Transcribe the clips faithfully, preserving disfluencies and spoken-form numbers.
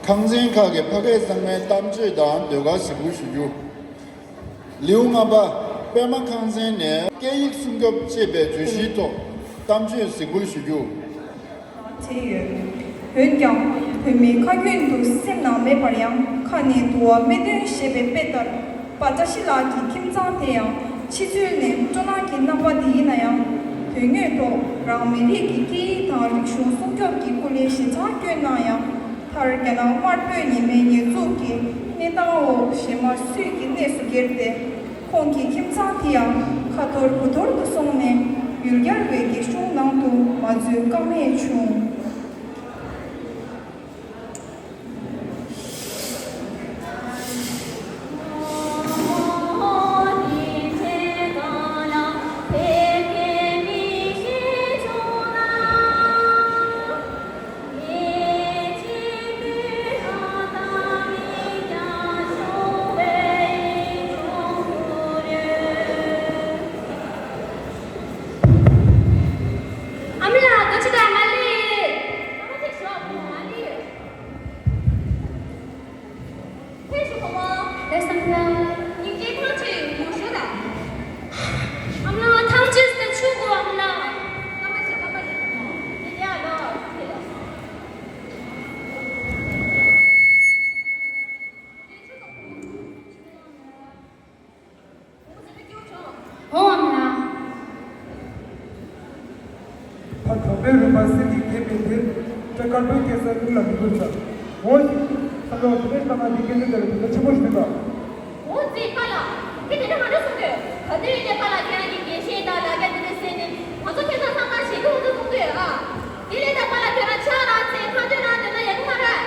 ཁང་ཚན་ཁག་གི་ཕ་སྐད་གཙང་མའི་གཏམ་བརྗོད་དང་ཟློས་གར་གཟིགས་འབུལ་ཞུ་རྒྱུ། ལེའུ་ལྔ་པ། པད་མ་ཁང་ཚན་ནས་སྐད་ཡིག་སྲུང་སྐྱོབ་ཅེས་པའི་བརྗོད་གཞིའི་ཐོག་གཏམ་བརྗོད་གཟིགས་འབུལ་ཞུ་རྒྱུ། བྱས་ཡོད། འོན་ཀྱང་། བོད་མིའི་ཁ་རྒྱུན་དུ་སེམས་ནང་མེད་པར་ཡང་ཁ་ནས་དུ་བ་སྨྲས་དོན་ཞེས་པའི་དཔེ་ལྟར། པ་བཀྲ་ཤིས་ལགས་ཀྱི་ཁྱིམ་ཚང་དེ་ཡང་ཕྱི་ཚུལ་ནས་སྤྲོ་སྣང་གི་རྣམ་པ་དེ་ཡིན་ན་ཡང་། དོན་དངོས་ཐོག་རང་མི་རིགས་ཀྱི་སྐད་ཡིག་དང་རིག་གཞུང་སྲུང་སྐྱོབ་ཀྱི་སྐུ་ལས་ཞེ་དྲག་བསྐྱོན་གནང་ཡང་། མཐར་རྒྱ་ནག་དམར་པོའི་ཉི་མའི་ཉེས་འཛུགས་ཀྱི་གནས་སྟངས་འོག་གཞན་མ་སུས་ཀྱི་གནས་སུ་འགེལ་ཏེ། ཁོང་གི་ཁྱིམ་ཚང་དེ་ཡང་ཁ་འཐོར་དགུ་འཐོར་དུ་སོང་ནས་ཡུལ་གྱར་བའི་རྒྱ་གཞུང་ནང་དུ་མ་འཛུལ་ཀ་མེད་བྱུང་། ཨ་མ་ལགས། ད་ཅི་ད་མ་ལི། ཨ་མ་ཅིག་ཞོག་མ་ལི། ཕེབས་ཤོག་བུ་མོ། ལགས་སོ་ཨ་མ་ལགས། སྙིང་རྗེ་ཐང་ཆད་ངུ་ཤོག་ད། ཨ་མ་ལགས་ཐང་ཆད་ཟེར་ཆུ་དགོས་ཨ་མ་ལགས། ཨ་མ་ཞིག་ཨ་མ་ཞིག་བུ་མོ། འདི་ཡ་ལོ། འོང་ཨ་མ་ལགས། ད་གྲོང་པའི་རུ་མ་སེར་གྱིས་བརྒྱན་པའི་དེར་སྐྲ་དཀར་པོའི་སྐྱེ་ས་ཀུན་ལ་མི་དགོས་ས། འོ་ཞིག་བསམ་བློ་དེ་འདྲའི་བཏང་ན་འདི་སྐད་ནི་དེ་ལ་དེ་འདྲ་ཆེན་པོ་ཞིག་འདུག་ག་འོ་ཙི་པཱ་ལགས། ཁྱེད་དེ་འདྲ་མ་འདྲ་གསུང་དུས་ག་དུས་ཡིན་ནའི་པཱ་ལགས་ཁྱེད་རང་གི་དགེ་བཤེས་དང་ལ་རྒྱ་དེ་འདྲ་ཟེར་ནས་ང་ཚོ་ཁྱེད་ཚོ་ཚང་མ་ཞེ་གི་འུ་ཚོ་གསུང་དུས་ཨ། དེ་ལས་ད་པཱ་ལགས་ཁྱོད་རང་ཕྱག་རང་འཚལ་ཁ་འདོན་རང་འདོན་ན་ཡག་གི་མ་རེད།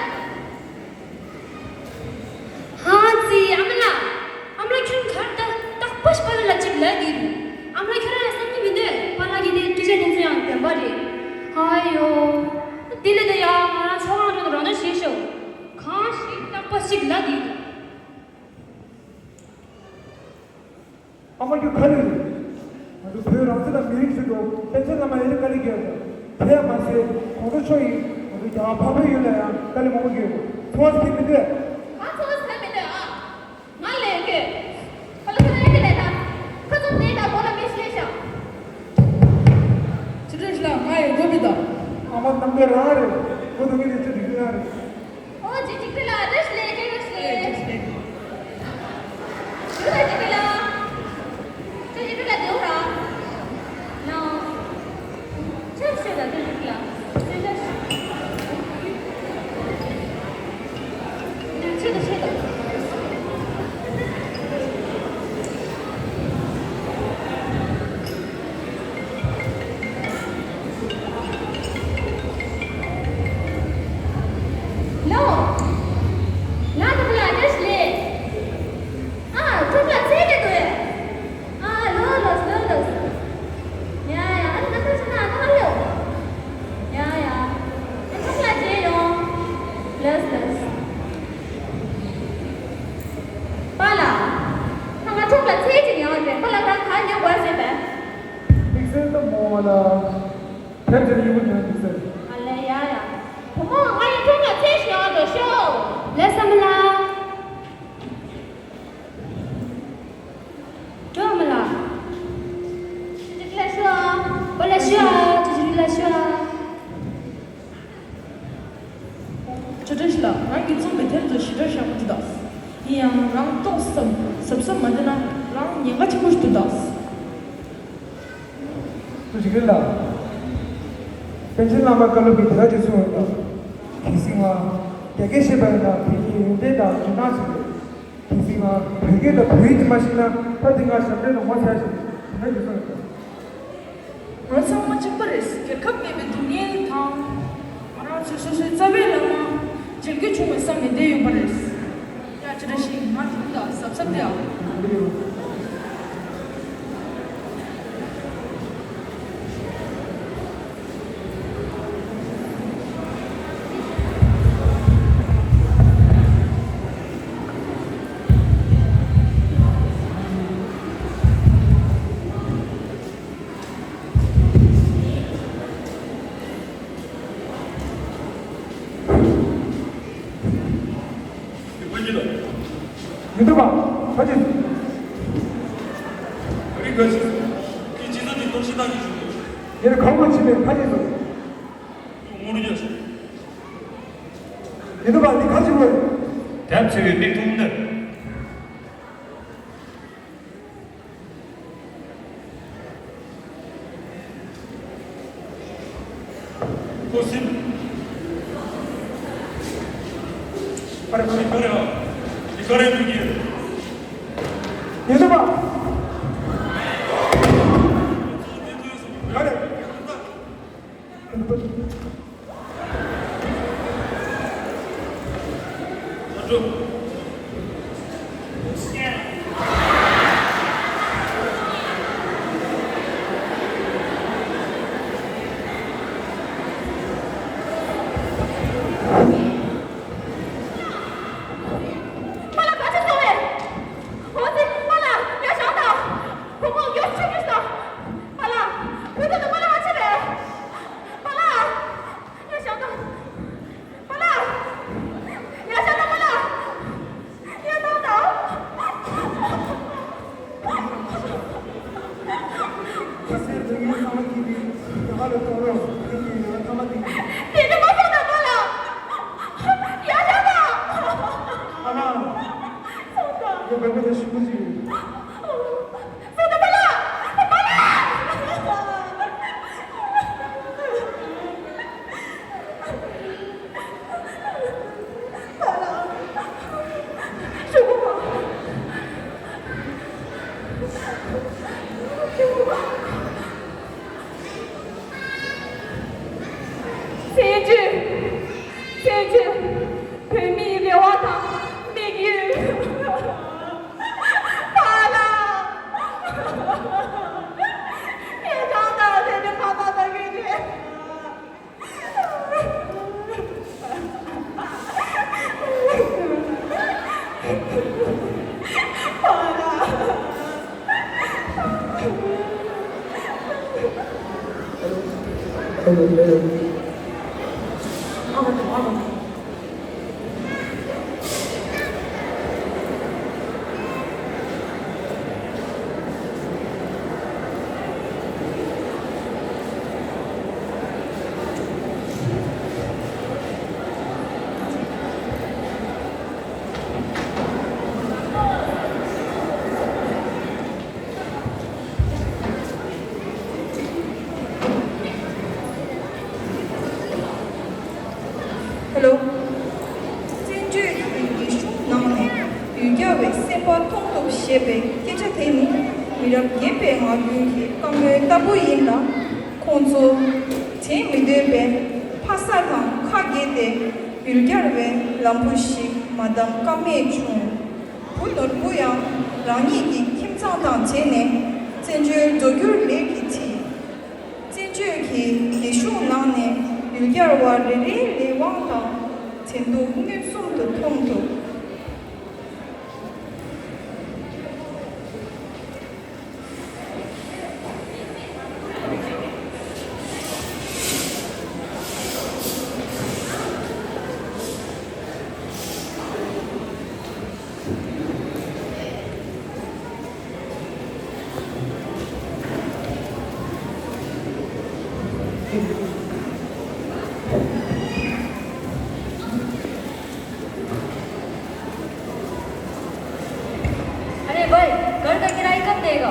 ཧང་ཙི་ཨ་མ་ལགས། ཨ་མ་ལགས་ཁྱོད་གར་ད་རྟག་པར་པཱ་ལགས་ལ་ཅིག་ལབ་ཀྱི་འདུག་ཨ་མ་ལགས་ཁྱོད་རང་ཡང་བསམ་གྱི་མི་འདུག་པཱ་ལགས་ཀྱི་དེ་སྐད་ཆ་དེ་ཚོ་ཡང་བདེན་པ་རེད། ཨ་ཡོ། དེ་ལས་ད་ཡང་ང་རང་ཚོ་ཁང་འགྲོ་ནས་རང་སྣང་ཤེས་ཤོག་གང་ཞིག་རྟག་པར་ཅིག་ལབ་ཀྱི་འདུག་ཨ་མ་ཁྱོད་ག་རེ་རེད། ང་ཚོ་བོད་རང་བཙན་དང་མི་རིགས་ཆེད་དུ་པཎ་ཆེན་བླ་མ་ཡ་ལི་ཀ་ལི་རྒྱལ་དང་། དེ་ཡང་མ་ཟད་གོང་ས་མཆོག་ཡིས་ང་ཚོ་རྒྱ་གར་འཕགས་པའི་ཡུལ་ལ་ཡང་དཀའ་ལས་མང་པོ་བརྒྱབ་ཡོད། ཚོར་བ་ཟེར་མི་འདུག་ང་ཚོར་བ་ཟེར་མི་འདུག་ཨ། ང་ལས་ཀྱི། ཁ་ལོ་ཁ་ལོ་ཡ་གི་ལས་དང་། ཁ་ཚོམ་དེ་དང་གོ་ལ་མི་ཤེས་ཤག་ཅི་འདྲ་ཞིག་ལ་ང་ཡི་མགོ་མི་དང་། ཨ་མ་གཏམ་དཔེ་རང་རེད། མགོ་དང་ངེད་ཀྱི་ཅི་འདྲ་ཞིག་རང་རེད། ཨོ་ཅི་ཅི་ཀི་ལ་རེས་ལེ་ཀེ་རེས་ལེ། ཅི་ལ་ཅི་ཀི་ལ། ཅི་ཅི་ཀི་ལ་དེའུ་ར། ནའོ། ཆེ་ཤོས་ལ་ཅི་ཅི་ཀི་ལ། ཅི་ལ། ཆེ་དང་ཆེ་དང་། ལོ། ང་ད་ལ་ཨ་འདྲ་ཞིག་ལས། ཨ། ཁྲོམ་ལ་ཚེ་གེ་དོ་ཡ། ཨ། ལོ་ལོ་ལོ་ལོ། ཡ་ཡ། ཨ་ནི་ང་ཚོ་ཕྱི་ན་ཨ་ནི་ཧ་ལོ། ཡ་ཡ། ཨ་ཁྲོམ་ལ་རྗེས་ཡོང་། ལོས་ལོས། པཱ་ལགས། ད་ང་ཁྲོམ་ལ་ཚེ་གཅིག་ཡོང་རེད། པཱ་ལགས་རང་ག་ཉོ་དགོས་ཟེར་བས། དམིགས་བསལ་ད་མོ་ལ། དེབ་དེར་ཡིན་པ་དོན་འདུག་ཟེར། ཨ་ལས་ཡ་ཡ། བུ་མོ་ང་ཡི་ཁྲོམ་ལ་ཚེ་ཞིག་ཡོང་འགྲོ་ཤོག་ལས་བསམ་ལ། འགྲོ་མ་ལ། ཅི་ཅིག་ལ་ཤོག་པ་ལ་ཤོག་ཅི་ཅིག་ལ་ཤོག་ཅོ་ཀྲེན་ཞི་ལགས། རང་གིས་རྩོམ་པའི་དེབ་ཚོ་ཞེ་དྲག་ཞེ་པོ་འདུག་ད། ཡིན་ཡང་རང་ཏོག་ཙམ་གཟབ་གཟབ་མ་བྱས་ན་རང་ཉེན་ཁ་ཆེན་པོ་ཞིག་འདུག་ད། ཅོ་ཀྲེན་ཞི་ལགས། པཎ་ཆེན་བླ་མ་བཀའ་སློབ་ཀྱིས་དེ་ལྟར་ཅིག་གསུངས་ཡོད་ད། གལ་སྲིད་ང་རྒྱ་སྐད་ཤེས་པ་ཡིན་ན་དེ་ཉིད་ཡོན་ཏན་དང་འཇོན་ཐང་ཞིག་རེད། གལ་སྲིད་ང་བོད་སྐད་དང་བོད་ཡིག་དེ་མ་ཤེས་ན་ད་དེ་ང་ཞབས་འདྲེན་དུ་ངོ་ཚ་ཞིག་རེད། དེ་འདྲ་ཞིག་གསུངས་ཡོད་ད། ང་ཚང་མ་གཅིག་པ་རེད། རྒྱལ་ཁབ་མེད་པའི་སྡུག་བསྔལ་དང་། ང་རང་ཚོས་སོ་སོའི་རྩ་བའི་བླ་མ་མཇལ་རྒྱུ་བྱུང་བའི་བསམ་མི་བདེ་ཡོད་པ་རེད། ཡ་ཅི་འདྲ་ཞིག་ང་དེ་འདྲ་གཟབ་གཟབ་དེ་ཨ། ཡིན་འདུག་པ། ཁ་ཅིག་ཨ་རི་ཁ་ཅིག་ཁྱེད་ཇི་ལྟར་གྱི་གཏོར་བཤིག་བཏང་གི་བཞུགས་འདུག་ངེད་ཁོང་ཁྲོ་བྱེད་པའི་ཁ་ཅིག་ཏུ། ངོ་རུ་རྒྱག་ཤིག་ཡིན་འདུག་པ། འདི་ཁ་ཅིག་ལོས། དེབ་འཚོལ་བའི་མིག་མཐོང་འདིར། ཁོ་སིམ། ཨ་རེ། ཁོ་རེ་ཧ། ཁོ་རེ་མི་གིར། ཡིན་ནོ་མ། ཨ་རེ། པཱ་ལགས་ག་ཅི་སོང་བས། འོ་ཙི་པཱ་ལགས་ཡར་བཞེངས་དང་། བུ་མོ་མགྱོགས་ཤོག་གི་སོང་། པཱ་ལགས་བུ་དེ་ཚོ་པཱ་ལགས་ག་ཅི་རེད། པཱ་ལགས་ཡར་བཞེངས་དང་། པཱ་ལགས་ཡར་བཞེངས་དང་། པཱ་ལགས་ཡར་བཞེངས་དང་། ཁྱེད་ཚོས་སྡུག་བསྔལ་ཚང་མ་སྐྱེས་པའི་རྒྱ་གར་ལ་གཏོང་རོགས། ཁྱེད་ཀྱི་ཡོད་ཐ་མ་དེ། དེ་ནི་མ་སོང་ན་པཱ་ལགས། ཡ་ཡ་ལགས། ཨ་མ། སོང་ད། ངས་བོད་པའི་དང་ཞུ་མི་ཞུ། སོང་ད་པཱ་ལགས། པཱ་ལགས། བཙན་བྱོལ། བཙན་བྱོལ་བོད་མིའི་རེ་བ་དང་དམིགས་ཡུལ། པཱ་ལགས། ཁྱེད་རང་དང་ལྷན་དུ་ཁ་པར་ལྟ་གི་རེད། ཧེ་ལོ། བཙན་བྱོལ་གྱི་རྒྱལ་གཞུང་ནང་ནས་ཡུལ་གྱར་བའི་སེམས་པ་མཐོང་ཐུབ་ཞེས་པའི་སྐད་ཆ་དེ་ནི་མི་རབས་རྒན་པའི་ངག་རྒྱུན་གྱི་བཀའ་མོལ་ལྟ་བུ་ཡིན་ལ། ཁོང་ཚོ་དྲན་མི་འདོད་པའི་ཕ་ས་དང་ཁ་གྱེས་ཏེ་ཡུལ་གྱར་བའི་ལམ་བུ་ཞིག་མ་བདམས་ཀ་མེད་བྱུང་། བུ་ནོར་བུ་ཡང་རང་ཉིད་ཀྱི་ཁྱིམ་ཚང་དང་བྱས་ནས་བཙན་བྱོལ་རྫོགས་འགྱུར་ལས་ཀྱི་ཁྲིད། བཙན་བྱོལ་གྱི་རྒྱལ་གཞུང་ནང་ནས་ཡུལ་གྱར་བ་རེ་རེའི་ལས་དབང་དང་བྱེད་འདུག་མངོན་སུམ་དུ་མཐོང་ཐུབ། अरे भाई, घर का किराया कब देगा?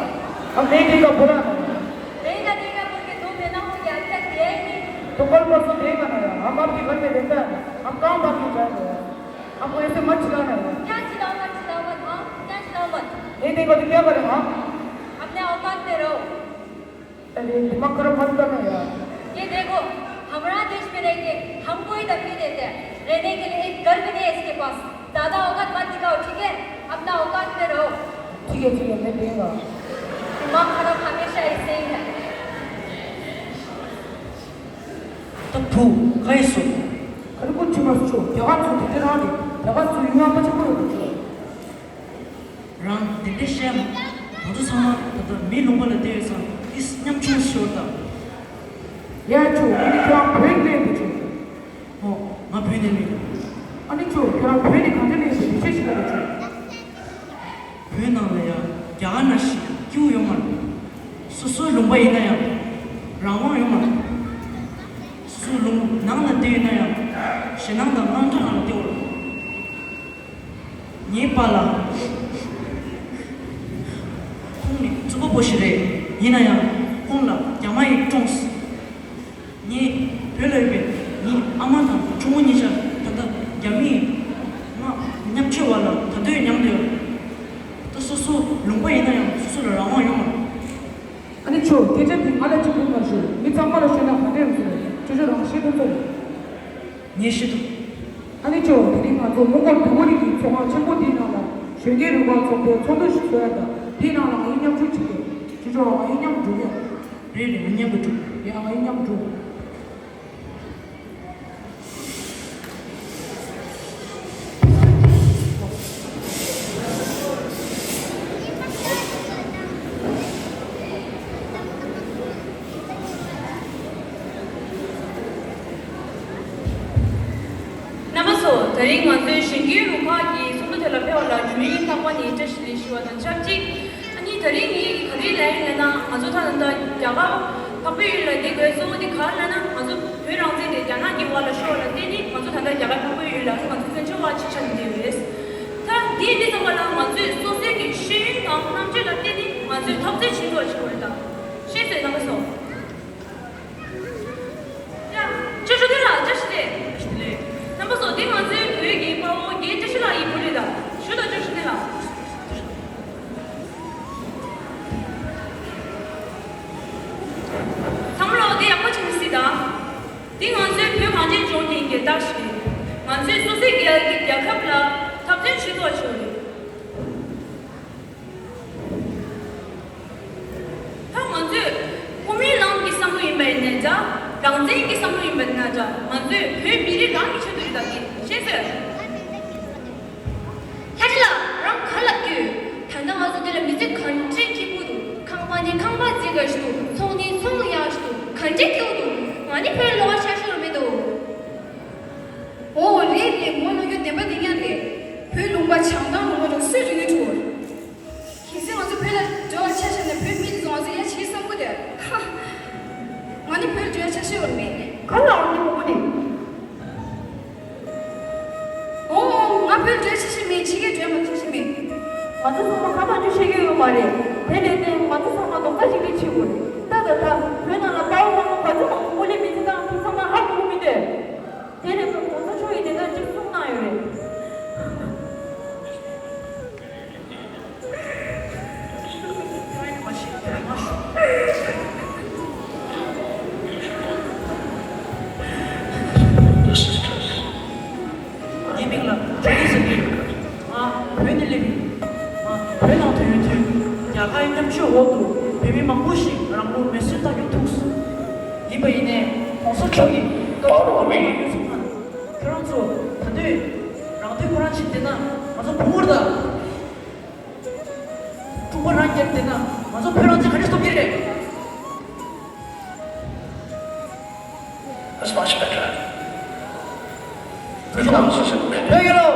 हम नहीं देगा, बोला ना। देगा, देगा बोल के दो महीना हो गया, अभी तक दिया ही नहीं। तो कल परसों देगा ना यार, हम आपके घर में रहता है, हम काम भाग के जाएंगे यार। हमको ऐसे मत चिढ़ाना यार। क्या चिढ़ाओ मत, चिढ़ाओ मत, हाँ? क्या चिढ़ाओ मत? नहीं देगा तो क्या करेगा हम? अपने औकात में रहो। अरे, दिमाग खराब मत करना यार। ये देखो, हमारा देश में रह के हमको ही धमकी देते हैं। रहने के लिए एक घर भी नहीं है इसके पास। ज्यादा औकात मत दिखाओ, ठीक है? अपना औकात में रहो। ठीक है, ठीक है, मैं देगा। दिमाग खराब हमेशा ऐसे ही है। ད་བུ། ག་ཡིན་སོང་། ག་རེ་ཀུན་ཁྱིམ་པར་ཆོག་རྒྱ་གར་ཚོ་དེ་འདྲ་རང་རེད། རྒྱ་གར་ཚོ་ཡུལ་ཡང་ཕལ་ཆེར་ཁོ་རང་རེད་ཆོག་རང་དེ་འདྲ་བཤད་མ། ང་ཚོ་ཚང་མ་ད་ལྟ་མི་ལུང་པ་ལ་བསྡད་ཡོད་ཙང་ཏིས་ཉམ་ཆུང་ཤོར་ད། ཡ་ཆོ། ངས་ནི་ཁྱེད་རང་བོད་ནས་ཡིན་པ་ཆོ། ཨོ། ང་བོད་ནས་མིན། ཨ་ནི་ཆོ། ཁྱེད་རང་བོད་ནས་གང་འདྲ་ནས་ཡིན་པ་ཡིད་ཆེས་ཤིག་ལ་ཆོ། བོད་ནང་ལ་ཡང་རྒྱ་གར་ནང་བཞིན་སྐྱིད་པོ་ཡོད་མ་རེད། སོ་སོའི་ལུང་པ་ཡིན་ན་ཡང་རང་དབང་ཡོད་མ་རེད། སོ་སོའི་ལུང་ནང་ལ་བསྡད་ཡོད་ན་ཡང་ཞེད་སྣང་དང་དངངས་སྐྲག་ནང་ལ་བསྡད་ཡོད་རེད། ངའི་པཱ་ལགས། ཁོང་ནི་རྩུབ་པོ་པོ་ཞིག་རེད། ཡིན་ན་ཡང་ཁོང་ལ་རྒྱ་མ་ཡིས་བཀྲོངས། ངས་བོད་ལ་ཡོད་པའི་ངའི་ཨ་མ་དང་གྲོགས་མོ་གཉིས་ཆ་ད་ལྟ་རྒྱ་མིས་ང་མཉམ་སྤྱོད་བ་ལ་ད་དུང་མཉམ་དུ་ཡོད། ད་སོ་སོ་ལུང་པ་ཡིན་ན་ཡང་སོ་སོ་ལ་རང་དབང་ཡོད་མ་རེད། ཨ་ནེ་ཆོ། སྐད་ཆ་འདི་ང་ལ་གཅིག་པུ་མ་ཤོད། མི་ཚང་མ་ལ་ཤོད་ན་ག་འདྲ་ཡོང་ས་རེད། ཁྱོད་ཚོ་རང་ཤེས་ཐུབ་ས་རེད། ངས་ཤེས་ཐུབ། ཨ་ནེ་ཆོ། དེ་རིང་ང་ཚོ་མོན་གྷོ་བདུན་གོ་རི་གི་ཚོགས་ཁང་ཆེན་པོ་འདིའི་ནང་ལ་གཞོན་སྐྱེས་རུ་ཁག་ཚོགས་པའི་ཚོགས་འདུ་ཞིག་ཚོགས་ཡ་ད། དེའི་ནང་ལ་ང་ཡི་མཉམ་ཞུགས་བྱེད་ཀྱི། ཁྱེད་ཚོ་ང་ཡི་མཉམ་འགྲོ་གི། རེད་རེད། ང་མཉམ་དུ་འགྲོ། ཡ། ང་ཡི་མཉམ་འགྲོ། རྣམ་པ་ཚོ། ད་རིང་ང་ཚོའི་གཞོན་སྐྱེས་རུ་ཁག་གི་ཚོགས་འདུ་དེ་ལ་ཕེབས་པ་ལ་རྒྱུན་ལས་ལྷག་པ་ནས་བཀྲ་ཤིས་བདེ་ལེགས་ཞུ་བ་དང་ཆབས་ཅིག་ཨ་ནི་ད་རིང་ངས་ག་རེ་ལབ་ཡིན་ལབ་ན། ང་ཚོ་ད་ལྟ་རྒྱ་གར་འཕགས་པའི་ཡུལ་ལ་བསྡད་དགོས་གཙོ་བོ་དེ་ག་རེ་ལབ་ན། ང་ཚོ་བོད་རང་བཙན་དེ་རྒྱ་ནག་གི་དབང་ལ་ཤོར་བ་ལ་བརྟེན་ནས་ང་ཚོ་ད་ལྟ་རྒྱ་གར་འཕགས་པའི་ཡུལ་ལ་ང་ཚོ་བཙན་བྱོལ་བ་ཅིག་ཆགས་ནས་བསྡད་ཡོད་རེད། ད་འདི་ཡིན་དུས་ཙམ་པ་ལ་ང་ཚོས་སོ་སོའི་གི་ཤེས་ཡོན་དང་རྣམ་དཔྱོད་ལ་བརྟེན་ནས་ང་ཚོས་འཐབ་རྩོད་བྱེད་དགོས་ཀྱི་ཡོད་རེད། ད་ཤེས་སོང་རྣམ་པ་ཚོ། ཡ། བཀྲ་ཤིས་བདེ་ལེགས། བཀྲ་ཤིས་བདེ་ལེགས། རྣམ་པ་ཚོ། འདི་ང་ཚོའི་བོད་ཀྱི་དཔའ་བོ་རྒན་བཀྲ་ཤིས་ལགས་ཡི་བུ་རེད། ད་ཞུ་དང་བཀྲ་ཤིས་བདེ་ལེགས། ཚང་མ་ལོ། འདི་ཡག་པོ་བྱས་ནས་གཟིགས་དང་། འདི་ང་ཚོའི་བོད་གངས་ཅན་ལྗོངས་ཀྱི་རྒྱལ་དར་ཞིག་རེད། ང་ཚོས་སོ་སོའི་རྒྱལ་རྒྱལ་ཁབ་ལ་འཐབ་རྩོད་བྱེད་དགོས་ཀྱི་ཡོད་རེད། ད་ང་ཚོས་ཀོ་མིན་ལམ་གྱི་བསམ་བློ་ཡིན་པ་ཡིན་ན་འདྲ། རང་བཙན་གྱི་བསམ་བློ་ཡིན་པ་ཡིན་ན་འདྲ། ང་ཚོས་བོད་མི་རིགས་རང་གི་ཆེད་དུ་རེད། ད་དེ་ཤེས་སོང་། ལྷ་ཁྲི་ལགས། རང་ག་ལབ་ཀྱི་ཡོད། ད་ལྟ་ང་ཚོ་འདི་ལ་མི་ཚེ་ག་འདྲའི་སྐྱིད་པོ་འདུག་ཁང་པ་ནི་ཁང་པ་རྫིག་ག་ཞིག་འདུག་ཚོང་ནི་ཚོང་ཡག་ཞིག་འདུག་ག་འདྲའི་སྐྱིད་པོ་འདུག་ང་ནི་བོད་ལ་འགྲོ་བ་ཆ་ཤོར་མི་འདུག་ཨོ་རེད་རེད། མོ་ལོ་རྒྱུས་བདེན་པ་བདེན་ཡག་རེད། བོད་ལུང་པ་བྱང་ཐང་ལུང་པ་ལ་སུས་རིག་གི་འགྲོ། གལ་སྲིད་ང་ཚོ་བོད་ལ་འགྲོ་བ་ཆ་བཞག་ན་བོད་མི་དེ་ཚོ་ང་ཚོ་ཡ་བྱེད་བསམ་གི་འདུག་ཧ། ང་ནི་བོད་ལ་འགྲོ་ཡ་ཆ་ཤོར་མེད། ག་ལ་འོང་གི་མོ་ནི། ཨོ། ང་བོད་འགྲོ་ཆ་ཤེས་མེད། ཕྱི་རྒྱལ་འགྲོ་མ་ཆ་ཤེས་མེད། ང་ཚོ་ཚང་མ་ཁ་པར་ཅིག་ཤེས་ཀྱི་ཡོད་མ་རེད། དེ་ལས་བརྟེན་ང་ཚོ་ཚང་མ་རྡོག་རྩ་གཅིག་སྒྲིལ་བྱེད་དགོས་རེད། ད་ད་ད་བོད་ནང་ལ་དཔའ་བོ་དཔའ་མོ་ག་ཚོད་མང་པོ་སྐུ་ལས་མེད་ཚེ་ད་ང་ཚོ་ཚང་མ་ཧ་གོ་གི་མི་འདུག་དེ་ལས་ང་ཚོ་ཆོས་ཡི་དེ་ལྟར་གཅིག་གསུངས་གནང་ཡོད་རེད། ངའི་མིང་ལ་ཇོ་ལི་ཟེར་གྱི་ཡོད། ང་བོད་ནས་སླེབས་ཡིན། ང་བོད་ནང་དུ་ཡོད་དུས་རྒྱ་གར་མཉམ་སྤྱོད་འོག་ཏུ་བོད་མི་མང་པོ་ཞིག་རང་ལུས་མེར་སྲེག་བཏང་རྒྱུ་ཐུག་སོང་། ཡིན་པ་ཡིན་ནའི་གོང་ས་མཆོག་གིས་བཀའ་སློབ་མ་ཡོད་ཚུལ་ཁང་། ཁྱོད་རང་ཚོ་ད་དུང་རང་དོན་ཁོ་རང་བྱེད་བསྡད་ན་ང་ཚོ་བུ་མོར་ད། ཀྲུང་གོ་རང་རྒྱལ་དེ་ན་ང་ཚོ་བོད་རང་བཙན་ག་འདྲ་སྟོབས་ཀྱི་རེད། That's much better. བོད་ཀྱི་ལོ། ཕྱི་ལོ་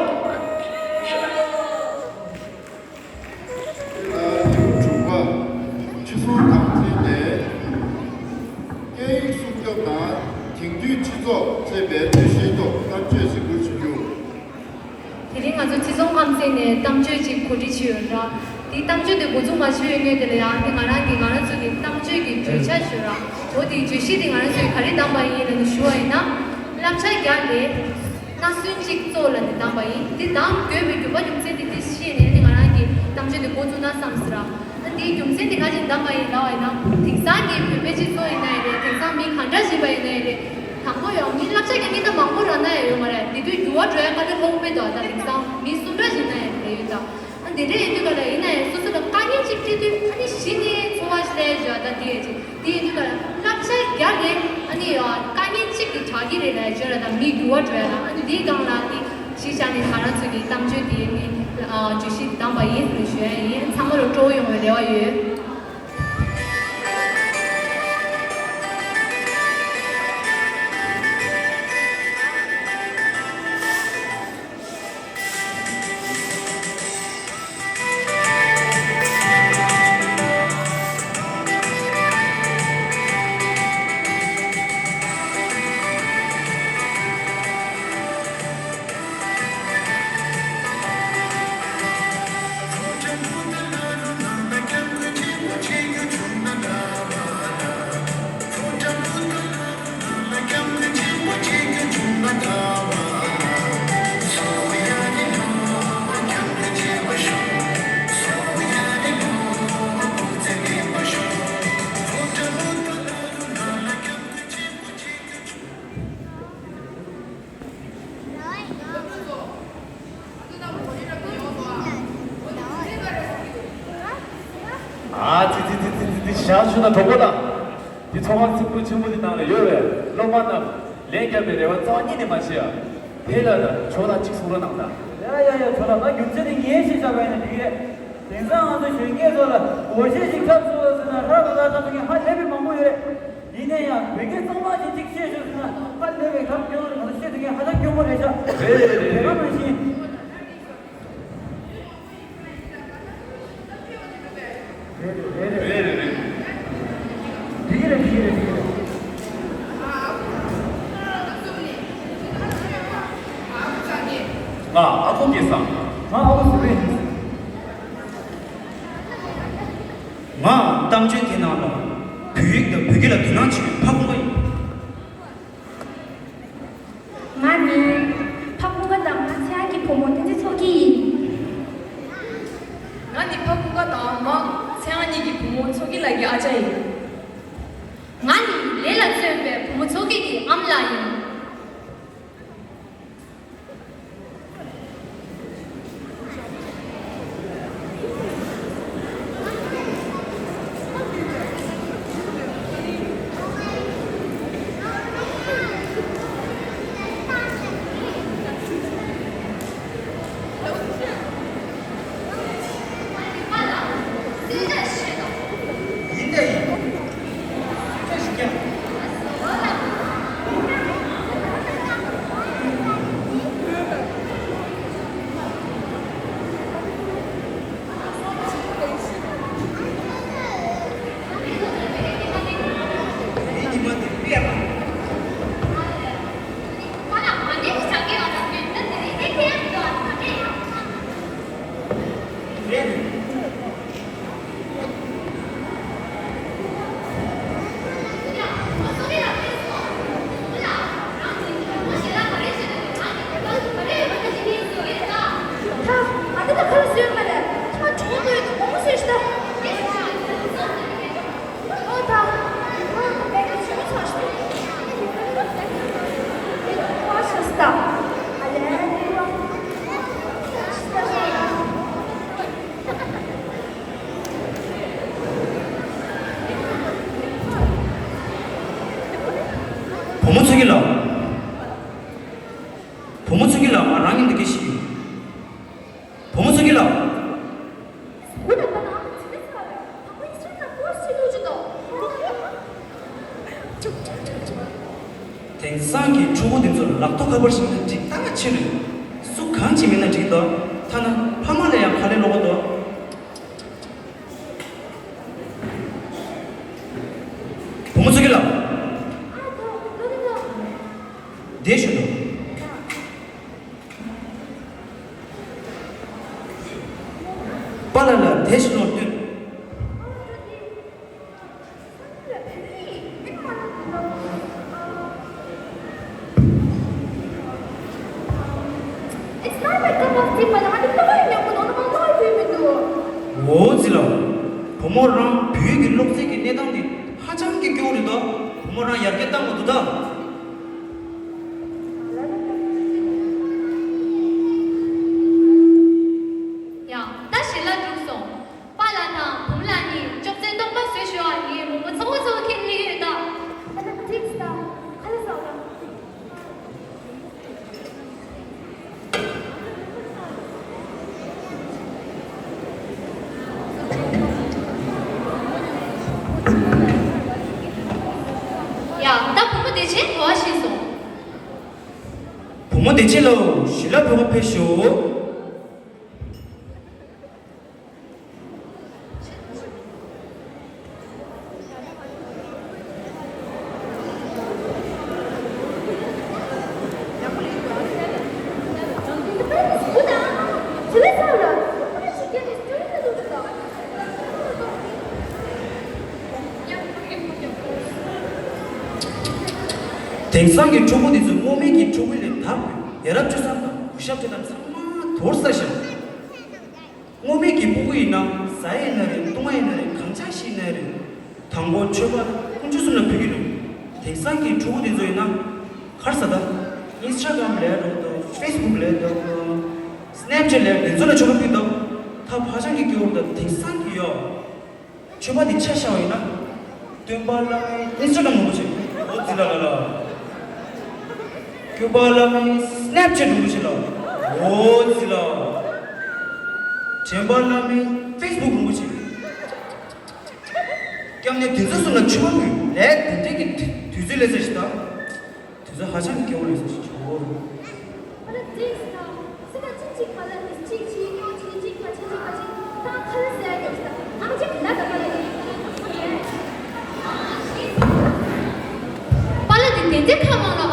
དྲུག་པ། ཕྱི་སྲུང་ཁང་ཚན་ནས་སྐད་ཡིག་སྲུང་སྐྱོབ་དང་དེང་དུས་སྤྱི་ཚོགས་ཅེས་པའི་གྲོས་གཞིའི་ཐོག་གཏམ་བརྗོད་ཅིག་འགོ་འཛུགས་རྒྱུ། དེ་རིང་ང་ཚོ་སྤྱི་ཚོགས་ཁང་ཚན་ནས་གཏམ་བརྗོད་ཅིག་གོ་སྒྲིག་བྱས་ཡོད་ར། དེ་གཏམ་བརྗོད་དེ་འགོ་འཛུགས་མ་བྱས་ཡོད་ནས་དེ་ལ་ཡང་དེ་ང་རང་གིས་ང་རང་ཚོ་གི་གཏམ་བརྗོད་ཀྱི་བརྗོད་བྱ་ཞུ་ར། འོ་དེའི་བརྗོད་གཞི་དེ་ང་རང་ཚོས་ག་རེ་བདམས་པ་ཡིན་ལབ་ནས་ཞུ་བ་ཡིན་ན། བསླབ་བྱ་བརྒྱ་ལས། སྣ་སུན་གཅིག་གཙོ་ལ་དེ་བདམས་པ་ཡིན། དེ་བདམས་དགོས་པའི་རྒྱུ་མ་རྒྱུ་མཚན་དེ་དེ་ཤེས་ནས་ནི་ང་རང་གིས་གཏམ་བརྗོད་དེ་འགོ་བཙུགས་ན་བསམ་ཟེར་ར། ཨ་དེའི་རྒྱུ་མཚན་དེ་ག་ཅིག་བདམས་པ་ཡིན་ལབ་པ་ཡིན་ན། དེང་སང་གི་བོད་པའི་སྤྱི་ཚོགས་ཡིན་ན་ཡང་རེད། དེང་སང་མི་གང་འདྲ་ཞིག་ཡིན་པ་ཡིན་ན་ཡང་རེད། དང་པོ་ཡང་མི་བསླབ་བྱ་གི་གཉིས་ཀ་མང་པོ་རག་ན་ཡང་ཡོད་མ་རེད། དེ་དུས་འགྱུར་བ་འགྲོ་ཡ་དཀའ་ལས་ཁག་པོ་མེད་དོ། ད་དེང་སང་མི་སུ་འདྲ་ཞིག་ཡིན་ན་ཡང་རེད་ཡོད་ད། ཨ་དེ་འདྲ་ཡིན་དུས་ག་ལ་ཡིན་ན་ཡང་སོ་སོ་ལ་དཀའ་ངལ་ཅིག་འཕྲད་དུས་ཨ་ནི་གཞི་ནས་འཚོ་བ་ཞིག་ལས་བྱ་ད་དེ་ཡ་ཅིག་དེ་ཡིན་དུས་ག་ལ་བསླབ་བྱ་བརྒྱ་ལས་ཨ་ནི་ཡ་དཀའ་ངལ་གཅིག་གིས་དྲག་གི་རེད་ལབ་བརྗོད་ལ་ད་མི་འགྱུར་བ་འགྲོ་ཡ་ལ། ཨ་ནི་དེའི་སྒང་ལ་ཨ་ནི་གཞི་བཞག་ནས་ང་རང་ཚོ་གི་གཏམ་བརྗོད་དེ་ནི་ཨ་བརྗོད་གཞི་བདམས་པ་ཡིན་ཟེར་ནས་ཞུ་ཡ་ཡིན། ཚང་མ་ལ་སྤྲོ་བོ་ཡོང་བའི་རེ་བ་ཡོད། ཡང་ཞུ་ན་གྲོགས་པོ་དང་། འདི་ཚོགས་ཁང་ཚིག་ཕུག་ཆེན་པོ་འདི་ནང་ལ་ཡོད་པའི་སློབ་མ་རྣམས་ལན་བརྒྱབ་པའི་རེ་བ་རྩ་བ་ཉིད་ནས་མ་བྱེད་ཨ། དེ་ལ་ད་ཇོ་ལགས་གཅིག་གསུང་རོགས་གནང་དང་། ཡ་ཡ་ཡ། ཇོ་ལགས་ང་རྒྱུ་མཚན་དེ་ངས་ཤེས་བཞག་པ་ཡིན་ན་འགྲིག་གི་རེད། དེང་སང་ང་ཚོ་གཞོན་སྐྱེས་ཚོ་ལ་སྒོར་གཞས་ཤིག་འཁྲབ་སོང་ཟེར་ན་ཧྲ་རུ་ལ་ད་ཚོ་ངས་ཧ་ལས་པའི་མང་པོ་ཡོད་རེད། ཡིན་ན་ཡང་བོད་སྐད་གཙང་མ་ཅིག་ཅིག་བཤད་ཤོག་ཟེར་ན་ཧ་ལས་པའི་ཁ་སྐྱོ་རེད། ང་ཚོ་བཤད་དུས་ངས་ཧ་ཅང་སྐྱོ་པོ་རེད་ཤག་རེད་རེད་རེད། དེ་ག་ནང་བཞིན། རེད་རེད་རེད། འགྲིག་གི་རེད། འགྲིག་གི་རེད། འགྲིག་གི་རེད། ང་ཨ་ཁུ་སྐལ་བཟང་། ང་ཨ་ཁུ་ཟི་རེད། ང་གཏམ་བརྗོད་དེ་ནང་ལ་བོད་ཡིག་དང་བོད་སྐད་ལ་དོ་སྣང་བྱེད་པའི་ཕ་ཁུ་པ་ཡིན། ང་ནི་ཕ་ཁུ་པ་དང་མ་ཚེ་ཨ་གི་བུ་མོ་བསྟན་འཛིན་མཚོ་སྐྱིད་ཡིན། ང་ནི་ཕ་ཁུ་པ་དང་མ་ཚེ་ཨ་གཉིས་ཀྱི་བུ་མོ་མཚོ་སྐྱིད་ལགས་ཀྱི་ཨ་ཅག་ཡིན། ང་ནི་ལས་ལ་བརྩོན་པའི་བུ་མོ་མཚོ་སྐྱིད་ཀྱི་ཨ་མ་ལགས་ཡིན། བུ་མོ་ཚུལ་གྱི་ལགས། བུ་མོ་ཚུལ་གྱི་ལགས། ང་རང་གི་འདི་སྐད་ཞིག་ཡིན། བུ་མོ་ཚུལ་གྱི་ལགས། དེང་སང་གི་ཕྲུ་གུ་འདི་ཚོར་ལག་ཐོག་ཁ་པར་ཞིག་ན་འགྲིག་ད་ང་ཆེ་རེད། སུ་གང་ཅི་མིན་ན་འགྲིག་དོ། ཐ་ན་ཕ་མ་ལ་ཡང་ཁ་ལས་ལོག་གི་འདུག་བུ་མོ་ཚུལ་གྱི་ལགས། བསྡད་ཞུ་དང་། པཱ་ལགས་ལ་བསྡད་ཞུ་ནོར་བསྟུན། It's not my cup of tea. པཱ་ལགས་ང་འདི་ལྟ་བུ་ཡིན་ཉོག་པོ་ནོར་ནོར་ལྟ་བུ་ཡིན་མི་འདུག་འོ་ཙི་ལ། བུ་མོ་རང་བོད་ཡིག་གི་སློབ་ཚན་གྱི་གནས་སྟངས་འདི་ཧ་ཅང་གི་སྐྱོ་བོ་རེད་དོ། བུ་མོ་རང་ཡར་རྒྱས་བཏང་དགོས་འདུག་ད། ཡ། ད་ཞལ་ལག་གྲུབ་སོང་། པཱ་ལགས་དང་བུ་མོ་ལགས་གཉིས་ཅོག་ཙེ་སྟོང་པ་བཟོས་ཤོག་ཨ། ངས་མོག་མོག་ཚ་བོ་ཚ་བོ་ཁྱེར་སླེབས་ཡོད་ད། ཨ་ད་ཐིག་ས། ཁ་ལག་ཟ་བ། ཡ། ད་བུ་མོ་བདེ་ཆེན་གོ་བ་ཤེས་སོང་། བུ་མོ་བདེ་ཆེན་ལོ། ཞལ་ལག་ཕུལ་བ་ཕེབས་ཤོག་དེང་སང་གི་ཕྲུ་གུ་འདི་ཚོ་སྔོན་མའི་གི་ཕྲུ་གུ་ལས་དག་པའི་ཡ་རབས་སྤྱོད་བཟང་དང་གུས་ཞབས་བྱེད་སྟངས་ཚང་མ་དོར་ཚར་ཤག་སྔོན་མའི་གི་ཕྲུ་གུ་ཡིན་ན་ཟ་ཡ་ཡིན་ན་རེད། བཏུང་བ་ཡིན་ན་རེད། གང་ཆ་ཞིག་ཡིན་ན་རེད། དང་པོ་མཆོད་པ་དཀོན་མཆོག་གསུམ་ལ་ཕུལ་གྱི་རེད། དེང་སང་གི་ཕྲུ་གུ་དེ་ཚོ་ཡིན་ན་ག་རེ་ཟ་ད། ཨིན་སི་ཊ་གྷ་རམ་ལབ་འགྲོ་གི་འདུག་ཕེ་སི་བུག་ལབ་འགྲོ་གི་འདུག་སི་ནེབ་ཅེཊ་ལབ་དེ་ཚོ་ལ་མཆོད་པ་ཕུལ་འདུག་ད་ཧ་ཅང་གི་སྐྱོ་བོ་འདུག་དེང་སང་གི་ཡོ། མཆོད་པ་དེ་ཆ་བཞག་པ་ཡིན་ན། སྟོན་པ་བླ་མའི་ཨིན་སི་ཊ་གྷ་རམ་རིན་པོ་ཆེ། འོ་ཙི་ལ་ལ་ལ། སྐྱོབ་པ་བླ་མའི་སི་ནེབ་ཅེ་ཊི་རིན་པོ་ཆེ་ལ། འོ་ཙི་ལ། དྲན་པ་བླ་མའི་ཕེ་སི་བུག་རིན་པོ་ཆེ། སྐྱབས་གནས་དེ་ཚོ་གསུམ་ལ་མཆོད་པ་ཕུལ་ལས་དེ་འདྲས་ཀྱི་དུས་ཚོད་ལས་ས་ཞིག་དང་། དེ་ཚོ་ཧ་ཅང་གི་སྐྱོ་བོ་རེད་ཟེར་ཞིག་ཆོག་གོ། ཨ་ལ་ཙིག་ཟེར་དང་། སི་ཀ་གཅིག་གཅིག་པ་ལ་ནི་གཅིག་གཅིག་སྐྱོ་གཅིག་གཅིག་ཕ་ཆེ་གཅིག་ཕ་ཆེ་ད་ཁ་ལ་ཟེར་ཡ་ཡོད་ཟེར་དང་། ཨ་ཅེ་ད་ད་པ་ལ་ནི། པ་ལ་ནི་དེ་འདྲའི་ཁ་མང་ལ་ཨ།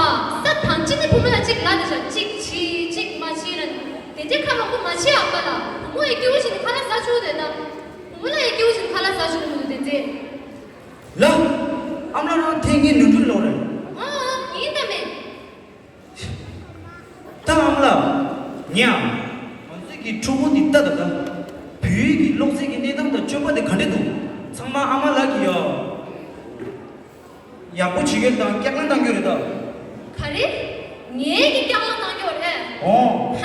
ས་དང་ཅི་ནི་བུ་མོ་ལ་གཅིག་ལ་ནི་ཤ་གཅིག་ཕྱི་གཅིག་མ་ཕྱི་ལ་ནི། དེ་འདྲའི་ཁ་མང་པོ་མ་ཕྱི་ཨ་པ་ལ། བུ་མོ་ཡི་སྐྱོ་བོ་ཞིག་ནི་ཁ་ལ་ཟ་ཆུག་དེ་ད། བུ་མོ་ལ་ཡི་སྐྱོ་བོ་ཞིག་ནི་ཁ་ལ་ཟ་ཆུག་མི་འདུག་དེ་འདྲའི། ལ། ཨ་མ་ལགས་རང་དེ་ངའི་ནོར་འཁྲུལ་ལོག་རེད། ཨ་ཨ་ཡིན་ད་མེད། ད་ཨ་མ་ལགས། ཉེ་ཨ། ང་ཚོའི་གི་ཕྲུ་གུ་འདི་ལྟ་ད་ལྟ། བོད་ཡིག་གི་ཀློག་རྩལ་གྱི་གནས་སྟངས་དང་སྤྱོད་པ་དེ་ག་འདྲས་འདུག་ཚང་མ་ཨ་མ་ལགས་ཀྱིས་ཡོ། ཡག་པོ་བྱེད་རྒྱུ་དང་སྐྱག་ལང་གཏང་རྒྱུ་རེད་ད། ག་རེ། ངས་ཀྱི་སྐྱག་ལང་གཏང་རྒྱུ་རེད། ཨོ། ཧ།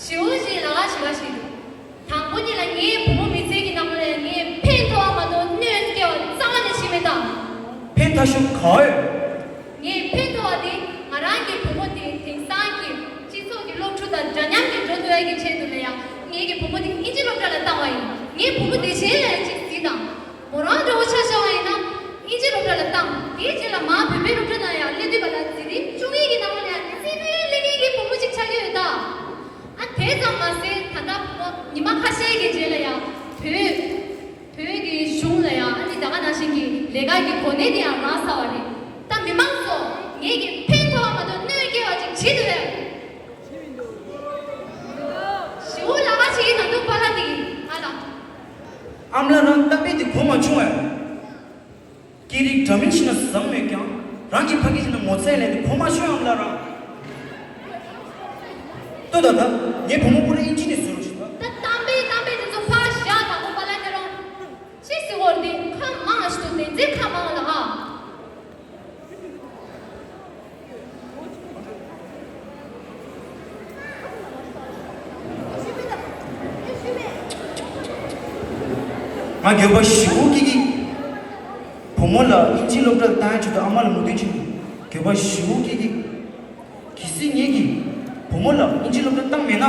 ཞེ་པོ་ཅིག་ལ་ཁ་ཞེ་པོ་ཞིག་འདུག་དང་པོ་ཉིད་ལ་ངའི་བུ་མོ་མི་ཚེ་གི་ནང་ལ་ངས་ཕན་ཐོགས་པ་མ་གཏོགས་གནོད་སྐྱེལ་བ་རྩ་བ་ནས་བྱས་མེད་ད། ཕན་ཐོགས་ཤོག་ག་ཨོ། ངས་ཕན་ཐོགས་པ་དེ་ང་རང་གི་བུ་མོ་དེ་དེང་སང་གི་སྤྱི་ཚོགས་ཀྱི་སློབ་ཕྲུག་དང་འདྲ་མཉམ་གྱི་འགྲོ་ཐུབ་ཡ་གི་ཆེད་དུ་ལ་ཡང་ངེད་ཀྱི་བུ་མོ་དེ་ཨིན་ཇི་སློབ་གྲྭ་ལ་བཏང་བ་ཡིན། ངའི་བུ་མོ་བདེ་ཆེན་ལ་ཡང་ཅིག་གཟིགས་དང་། མོ་རང་འདྲ་བོ་ཆ་བཞག་པ་ཡིན་ན། ཨིན་ཇི་སློབ་གྲྭ་ལ་བཏང་། དེའི་རྗེས་ལ་མར་བོད་པའི་སློབ་གྲྭ་ནང་ཡང་སླེབས་དུས་ག་ལ་འཛིན་རིམ་བཅུ་གཉིས་ཀྱི་ནང་ལ་ཡང་རྩེད་མོའི་ལས་མཁན་གྱི་བུ་མོ་གཅིག་ཆགས་ཀྱི་ཡོད་ད། ཨ་དེ་ཙམ་མ་ཟད་ད་ལྟ་བུ་མོ་ཉི་མ་ཁ་ཤས་ཀྱི་རྗེས་ལ་ཡང་བོད། བོད་ཀྱི་གཞུང་ལ་ཡང་ཨ་ནི་ད་ག་ནང་བཞིན་གྱི་ལས་ཀ་གི་གོ་གནས་དེ་ཡང་རག་ཚར་བ་རེད། ད་མི་མང་ཚོ་ངེད་ཀྱི་ཕན་ཐོགས་པ་མ་གཏོགས་གནོད་སྐྱེལ་བ་ཅིག་བྱེད་ཐུབ་པས། ཞེ་པོ་ལ་ཁ་བྱེད་ཀྱི་ན་འདུག་པཱ་ལགས་འདི་ང་ལ། ཨ་མ་ལགས་རང་གཏམ་དཔེ་འདི་གོ་མ་བྱུང་བས། སྐད་རིགས་འདྲ་མིན་ཤེས་ན་བཟང་མོད་ཀྱང་རང་གི་ཕ་སྐད་ཤེས་ན་ངོ་ཚ་ལས་འདི་གོ་མ་བྱུང་ཨ་མ་ལགས་རང་། ལྟོས་ད་ད། ངའི་བུ་མོ་པོ་ར་ཨིན་ཇི་ནས་བཟོས་རོགས་ཞུ་ད། ད་གཏམ་དཔེ་གཏམ་དཔེ་འདི་ཚོ་ཕར་བཞག་དང་པོ་པཱ་ལགས་ཁྱེད་རང་། ཅི་ཟེར་བོར་འདི་ཁ་མང་ལ་ཞུ་དེ་ཚེ་ཁ་མང་ལ་ཨ། ང་འགྱོད་པ་ཞེ་པོ་སྐྱེ་གི། བུ་མོ་ལ་ཨིན་ཇི་སློབ་གྲྭར་བཏང་ཡ་ཆེད་དུ་ཨ་མ་ལ་མོས་མཐུན་བྱེད་དུས་འགྱོད་པ་ཞེ་པོ་སྐྱེ་གི། གལ་སྲིད་ངེད་ཀྱིས་བུ་མོ་ལ་ཨིན་ཇི་སློབ་གྲྭར་བཏང་མེད་ན།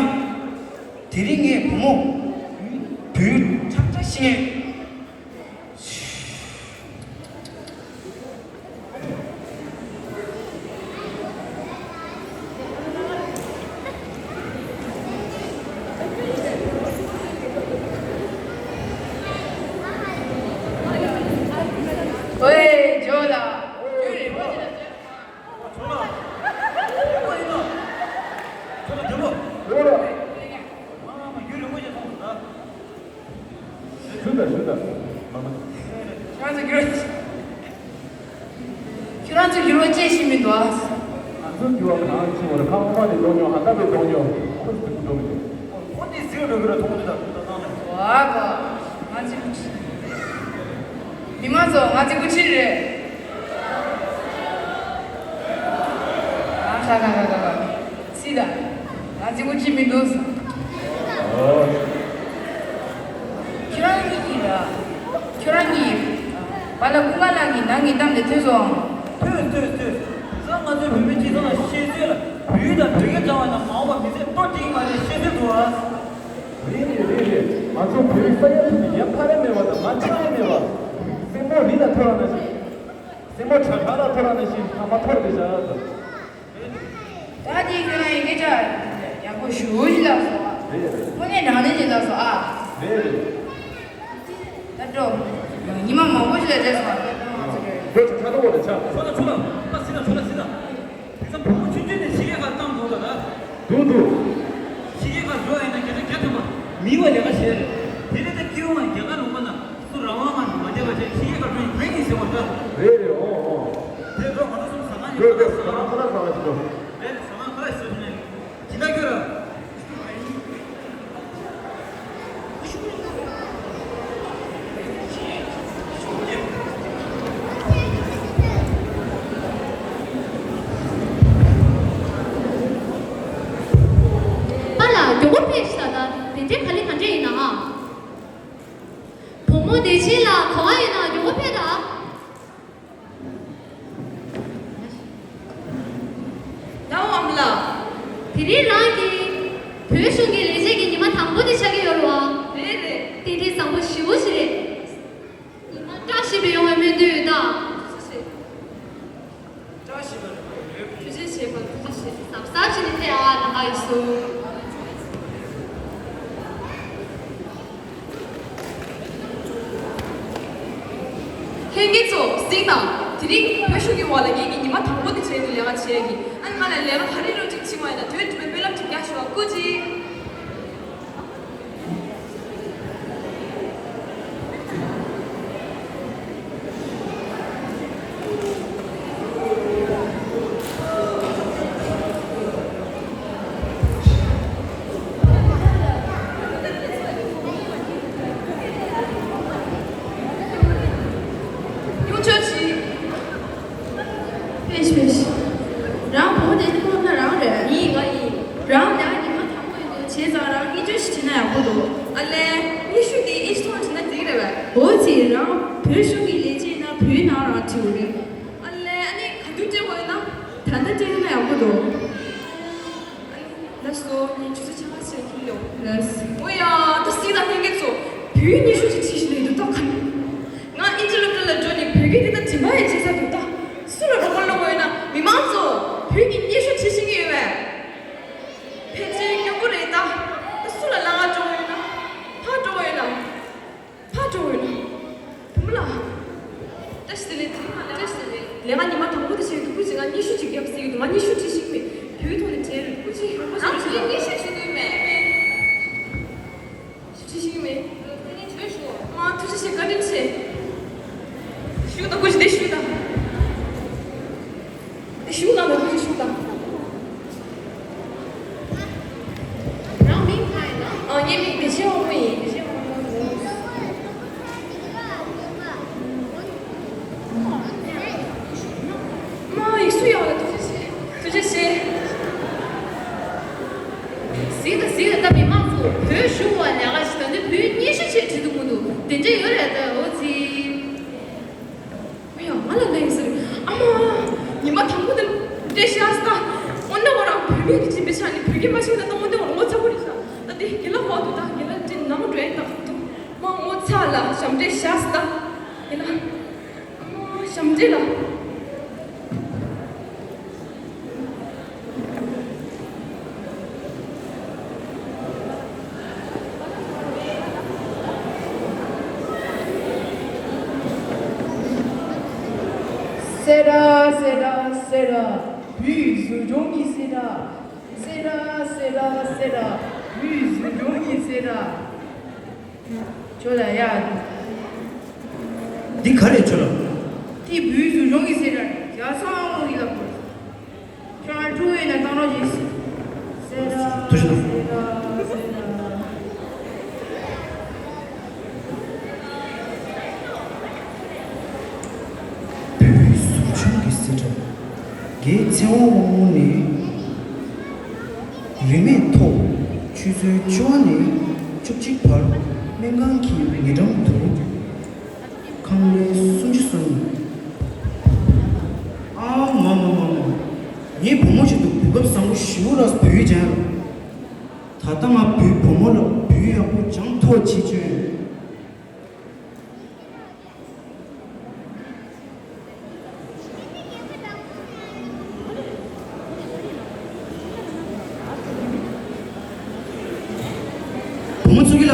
དེ་རིང་ངས་བུ་མོ་བུའི་ཁྲག་ཁྲག་ཤི་ངེས། ཨོའེ་ཇོ་ལགས། ཁྱོད་རེད་པ། ཁྱོད་ལ། ཁྱོད་ལ་དེ་ལོ། ཁྱོད་ལ། ཨ་མ་ཁྱོད་རིན་པོ་ཆེ་སོང་ཟེར་ད། ཞུ་ད་ཞུ་ད། མ་མ། ཁྱོད་རང་ཚོ་འགྱུར། ཁྱོད་རང་ཚོ་འགྱུར་བ་ཅི་ཞིག་མི་འདུག་ཨ། ང་ཚོ་འགྱུར་བ་གང་ཞིག་བར་ཁ་ཁོ་མ་ནས་གཏོང་མྱོང་ཧ་ད་པའི་གཏོང་མྱོང་ཁོ་ཚོ་འགྱུར་འགྲོ་མི་འདུག་ཁོ་འདི་ཟིག་འགྲོ་གི་ར་མཐོང་འདི་ད་འདི་ད་བཏང་ནས། ཝ་གོ། ང་ཚོ། མི་མང་ཚོ་ང་ཚོའི་སྐུ་མཁྱེན་རེད། ཨ་ཁ་ཁ་ཁ་ཁ་ཁ། སི་ད། ང་ཚོའི་སྐུ་མཁྱེན་མི་འདུག་ཨོ། ཁྱོད་རང་གཉིས་ཀྱིས་ད། ཁྱོད་རང་གཉིས། པཱ་ལགས་ཀུན་དགའ་ལགས་ཀྱི་ནང་གི་གཏམ་དེ་ཐོས་སོང་། ཐོས་ཐོས་ཐོས། དེང་སང་ང་ཚོའི་བོད་མི་སྤྱི་ཚོགས་ལ་ཤེས་ཚོད་ལ་བོད་ཡིག་དང་བོད་སྐད་སྦྱང་བ་ན་མ་འོངས་པ་མི་ཚེ་ལྟོ་འགྲིག་གི་མ་རེད་ཤེས་ཚོད་འདུག་ཨ། རེད་རེད་རེད་རེད། ང་ཚོ་བོད་ཡིག་ས་ཡ་དྲུག་གི་ཡ་ཕ་རེ་མེད་པ་དང་མ་ཆག་ཡ་མེད་པ། སྲིན་མོ་རི་ལ་ཐོར་བ་ནང་བཞིན། སྲིན་མོ་བྲག་དཀར་ལ་ཐོར་བ་ནང་བཞིན་ཐ་མ་ཐོར་དེ་བཞག་ད། ད་དེ་ཁྱོད་རང་ཡི་སྐད་ཆ་ཡག་པོ་ཞུ་ཞིག་ལབ་སོང་ཨ། རེད་རེད། དངོས་གནས་དྲང་གནས་ཅིག་ལབ་སོང་ཨ། རེད་རེད། ད་འགྲོ། ཉི་མ་མང་པོ་ཞིག་ལ་བསྡད་སོང་ཨ། ད་ང་ཚོ་རེད། འགྲོ་ཆ་ཆ་ཏོག་ལ་ཆ། ཆོ་ལ་ཆོ་ལ། ད་སི་ད་ཆོ་ལ་སི་ད། དེང་སང་བུ་མོ་ཆུང་ཆུང་ནས་ཕྱི་རྒྱལ་ཁག་བཏང་དགོས་པ་ད། འདུག་འདུག་ཕྱི་རྒྱལ་ཁག་འགྲོ་ཡིན་ན་རྒྱ་ཆ་རྒྱ་ཐོན་པ་མི་བ་ལས་ཀ་བྱས་རེད། དེ་ནས་ད་སྐྱེ་བོ་ང་རྒྱ་གར་ལུང་པ་ན་སུ་རང་དབང་ང་མ་བསྡད་པ་བྱས་ཕྱི་རྒྱལ་ཁག་འགྲོ་ཡིན་གང་ཡིན་ཟེར་བ་ད། རེད་རེད་ཨོ་ཨོ། དེ་འགྲོ་ང་ཚོ་གསུམ་ཟ་ཁང་ཡོད་པ་ད་ཟ་ཁང་ཁ་ལག་ཟ་བ་ཞིག་འགྲོ། རེད་ཟ་ཁང་ཁ་ལག་ཟ་བ་ཞིག་ནས་ཇི་ལྟར་སྐྱོ་ར། པཱ་ལགས་མགྱོགས་པོ་ཕེབས་ཤིག་ད་ལྟ་དེ་འདྲའི་ག་ལེ་ག་འདྲ་ཡིན་ན་ཨ། བུ་མོ་བདེ་ཆེན་ལགས་ག་བ་ཡིན་ན་མགྱོགས་པོ་ཕེབས་དང་། ལགས། དེ་རིང་རང་གི་བོད་གཞུང་གི་ལས་བྱེད་ཀྱི་ཉི་མ་དང་པོ་དེ་ཆགས་ཀྱི་ཡོད་རེད་བ། རེད་རེད། རྟེན་འབྲེལ་བཟང་པོ་ཞེ་པོ་ཞིག་རེད། ཉི་མ་བཀྲ་ཤིས་པའི་ཡོང་བའི་སྨོན་འདུན་ཡོད་ད། ཐུགས་རྗེ་ཆེ། ཐུགས་རྗེ་ཆེ་བ། ཐུགས་རྗེ་ཆེ། གཟབ་གཟབ་བྱས་ནས་ཕེབས་ཨ། ལགས་ཡིན་སོང་། ལྷན་རྒྱས་ཚོ་གཟིགས་དང་། དེ་རིང་བོད་གཞུང་གི་འོག་ལ་ངེད་ཀྱིས་ཉི་མ་དང་པོ་དེ་བྱས་ཏེ་ལས་ཀ་བྱས་ཀྱི། ཨ་ནི་ང་ལ་ལས་ཀ་ག་རེ་རུ་གཅིག་བྱེད་མ་ཡིན་ན་དོན་གྲུབ་པའི་སྨོན་ལམ་གཅིག་རྒྱག་ཞུ་བ། སྐུ་མཁྱེན། ཡོང་ཆོག་ཅིག་ཕེབས་ཤིག་ཕེབས་ཤིག་རང་བུ་མོ་དེ་ཁོ་ན་རང་རེད། ཡིན། ང་ཡིན། རང་ལས་ཀ་ཉི་མ་དང་པོ་ཡིན་འདུག་བྱས་ཙང་རང་སྙན་ཞུ་ཞིག་བྲིས་ན་ཡག་པོ་འདུག་ཨ་ལས། སྙན་ཞུ་དེ་ཨིན་ཇི་ཐོག་ནས་བྲིས་ན་འགྲིག་རེད་པས། འོ་ཙི། རང་བོད་གཞུང་གི་ལས་བྱེད་ན་བོད་ནང་རང་བྲིས་དགོས་རེད། ཨ་ལས། ཨ་ནི་ག་དུས་སྤྲད་དགོས་ཡོད་ན། ད་ལྟ་སྤྲད་ན་ཡག་པོ་འདུག་ཨ་ལས། ལགས་སོ། ངས་ཆུ་ཚོད་ཕྱེད་ཀ་ཕྱིན་ཡོང་། ལགས། འོ་ཡ། ད་གཟིགས་དང་། ལྷན་རྒྱས་ཚོ། བོད་སྙན་ཞུ་ཅིག་བྲིས་ཤིག་ལས་འདུག་ད་ག་ནས། ང་ཨིན་ཇི་སློབ་གྲྭ་ལ་འགྲོ་ནས་བོད་སྐད་འདི་ལྟར་དྲན་པ་ཡང་བརྗེད་ཚར་འདུག་ད་སུ་ལ་རོགས་པ་སློང་དགོས་ཡོད་ན། མི་མང་ཚོ། བོད་ཀྱི་སྙན་ཞུ་བྲིས་ཤེས་ཀྱི་ཡོད་པས། ཕལ་ཆེར་སྐྱོ་པོ་རེད་ད། ད་སུ་ལ་ལབ་ན་འགྲོ་དགོས་ཡོད་ན། ཕར་འགྲོ་དགོས་ཡོད་ན། ཕར་འགྲོ་དགོས་ཡོད་ན། བུ་མོ་ལགས། བཀྲ་ཤིས་བདེ་ལེགས། བཀྲ་ཤིས་བདེ་ལེགས། ལས་ཀ་ཉི་མ་དང་པོ་དེ་བྱས་འདུག་སྐུ་མཁྱེན། ང་སྙན་ཞུ་ཅིག་རྒྱབ་ཟེར་གྱི་འདུག་ང་སྙན་ཞུ་བྲིས་ཤེས་ཀྱི་མེད། བོད་ཐོག་ནས་བྲིས་རེད། སྐུ་མཁྱེན། རོགས་པ་བྱེད་རོགས་བྱེད། སྙན་ཞུ་བྲིས་ཤེས་ཀྱི་མེད། ཞུ་ཤེས་ཀྱི་མེད། ཨ། ཐུགས་རྗེ་ཆེ། བཀའ་དྲིན་ཆེ། ཞུ་དང་། སྐུ་མཁྱེན། དེ་ཞུ་དང་། དེ་ཞུ་དང་། དེ་ཞུ་དང་། རང་མིང་གང་ཡིན་ན། ཨ། ངའི་མིང་བདེ་ཆེན་དབང་མོ་ཡིན། བདེ་ཆེན་དབང་མོ། མ་ཡིག་གཟུགས་ཡག་ལ་ཐུགས་རྗེ་ཆེ། ཐུགས་རྗེ་ཆེ། གཟིགས་དང་། གཟིགས་དང་། ད་མི་མང་ཚོ། བོད་གཞུང་བ་ལས་ཀ་ཞིག་ད་ནི་བོད་སྙན་ཞུ་བྱས་བྲིས་འདུག་མི་འདུག་དེ་འདྲ་ཡོད་རེད་ད། འོ་ཙི། ཨ་ཡ། ང་ལ་ལན་ཟེར། ཨ་མ། ཉི་མ་དང་པོ་དེ་འདྲ་ཤག་ད། འོ་ན་ང་རང་བོད་སྐད་ཀྱི་སྦྱིན་པའི་ཆ་ནས་བོད་སྐད་མ་ཤེས་ན་ད་འོ་ན་ང་ངོ་ཚ་པོ་རེད་ཤག་ད་དེ་དགེ་ལགས་འོག་ཏུ། ད་དགེ་ལགས་དེ་ནང་འགྲོ་ཡ་ད་འདུག་མ་ངོ་ཚ་ལ་ཞབས་འདྲེན་ཤག་ད། དགེ་ལགས། ཨ་མ། ཞབས་འདྲེན་ལ། སེ་ར་སེ་ར་སེ་ར། བོད་ཡིག་གཟུགས་སྦྱོང་གི་སེ་ར། སེ་ར་སེ་ར་སེ་ར། བོད་ཡིག་གཟུགས་སྦྱོང་གི་སེ་ར། ཁྱོད་ལ་ཡ། འདི་ག་རེ་ཁྱོད་ལ། དེ་བོད་གཟུགས་སྦྱོང་གི་ཟེར་ར། རྒྱ་ཚང་གི་ལ་གོ། ཁྱོད་ལ་ཐུག་ཡོད་ན་བཏང་རོགས་གྱིས། ཟེར་ར། ཐུགས་རྗེ་གནང་། ཟེར་ར་ཟེར་ར། བོད་གཟུགས་སྦྱོང་གི་ཟེར་ར། རྒན་ཚེ་དབང་དབང་མོ་ནི། རིན་མེད་ཐོག་ཆུ་ཚོད་བཅུ་པ་ནས་བཅུ་གཅིག་བར་སྨན་ཁང་གི་ཉེ་འགྲམ་དུ་ཁང་ལས་སུམ་ཅུ་སོང་། ཨ་མ་མ་མ་མ། ངའི་བུ་མོ་ཞིག་འདུག་བུ་གབ་བཟང་པོ་ཞེ་པོ་ར། བོད་ཡིག་སྦྱང་ཡ་ལ། ད་ལྟ་ང་བུ་བུ་མོ་ལ་བོད་ཡིག་ཡག་པོ་སྦྱང་ཐུབ་པ་བྱེད་བཅུག་བུ་མོ་ཚུགས་ཀྱི་ལ།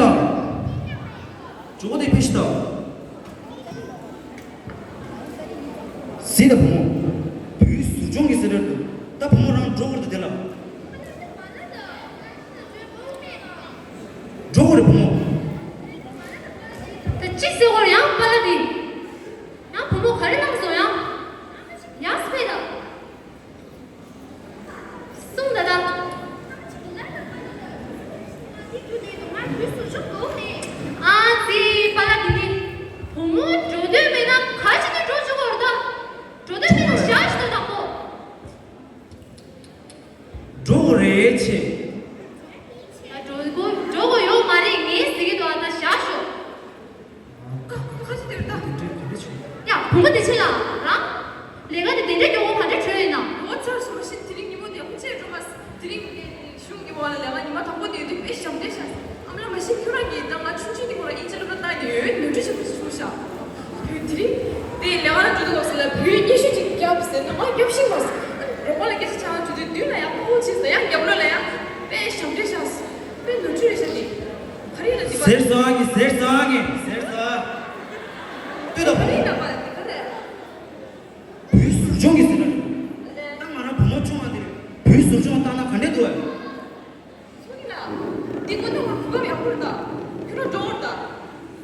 ཇོ་བོ་དེ་ཕེབས་ཤིག་ད། གཟིགས་དང་བུ་མོ། བོད་ཟུར་སྦྱོང་གི་ཟེར་ར་འདུག་ད་བུ་མོ་རང་འགྲོ་དགོས་རེད་དེ་ལ། འགྲོ་དགོས་རེད་བུ་མོ། ད་ཅི་ཟེར་བར་ཡང་པཱ་ལགས་འདི། ཡང་བུ་མོ་ག་རེ་གནང་སོང་། ཡང་། ཡང་སྤེ་ལ། གསུངས་ད་ད། ཨ་ཙི། པཱ་ལགས་འདི་ནི། བུ་མོ་འགྲོ་འདོད་མེད་ན་ག་ཅི་ནས་འགྲོ་བཅུག་གོ་ར་ད། འགྲོ་འདོད་མེད་ན་བཞག་ཤིག་ད་དང་པོ། ཨ་སྐྱོབ་ཤིང་མ་རོགས་པ་ལ་སྐད་ཆ་ཆང་བཅུ་དུས་མདུན་ལ་ཡང་ཕོ་བོ་ཕྱིན་ཟེར་ཡང་རྒྱབ་ལོགས་ལ་ཡང་དཔེ་ཞབས་འདྲེན་ཤག་དཔེ་ནོར་འཁྲུལ་རེད་ཤག་དེ་ག་རེ་ཡིན་ན་འདི་པ། ཟེར་ཟ་གི་ཟེར་ཟ་གི་ཟེར་ཟ། ལྟོས་དང་། ག་རེ་ཡིན་ན་པ་དེ་ག་རེ། བུའི་ཟུར་སྦྱོང་གི་ཟེར་ན་རེད། ད་ང་རང་བུ་མོ་ཆུང་བ་འདི་རེད། བུའི་ཟུར་སྦྱོང་བཏང་ན་ག་འདྲས་འདུག་ཨ། སོང་ཡིན་ལ། འདི་ཀུན་ད་ང་གོ་སྐབས་ཡག་པོ་རེད་ད། ཁྱོད་རང་འགྲོ་འོར་ད།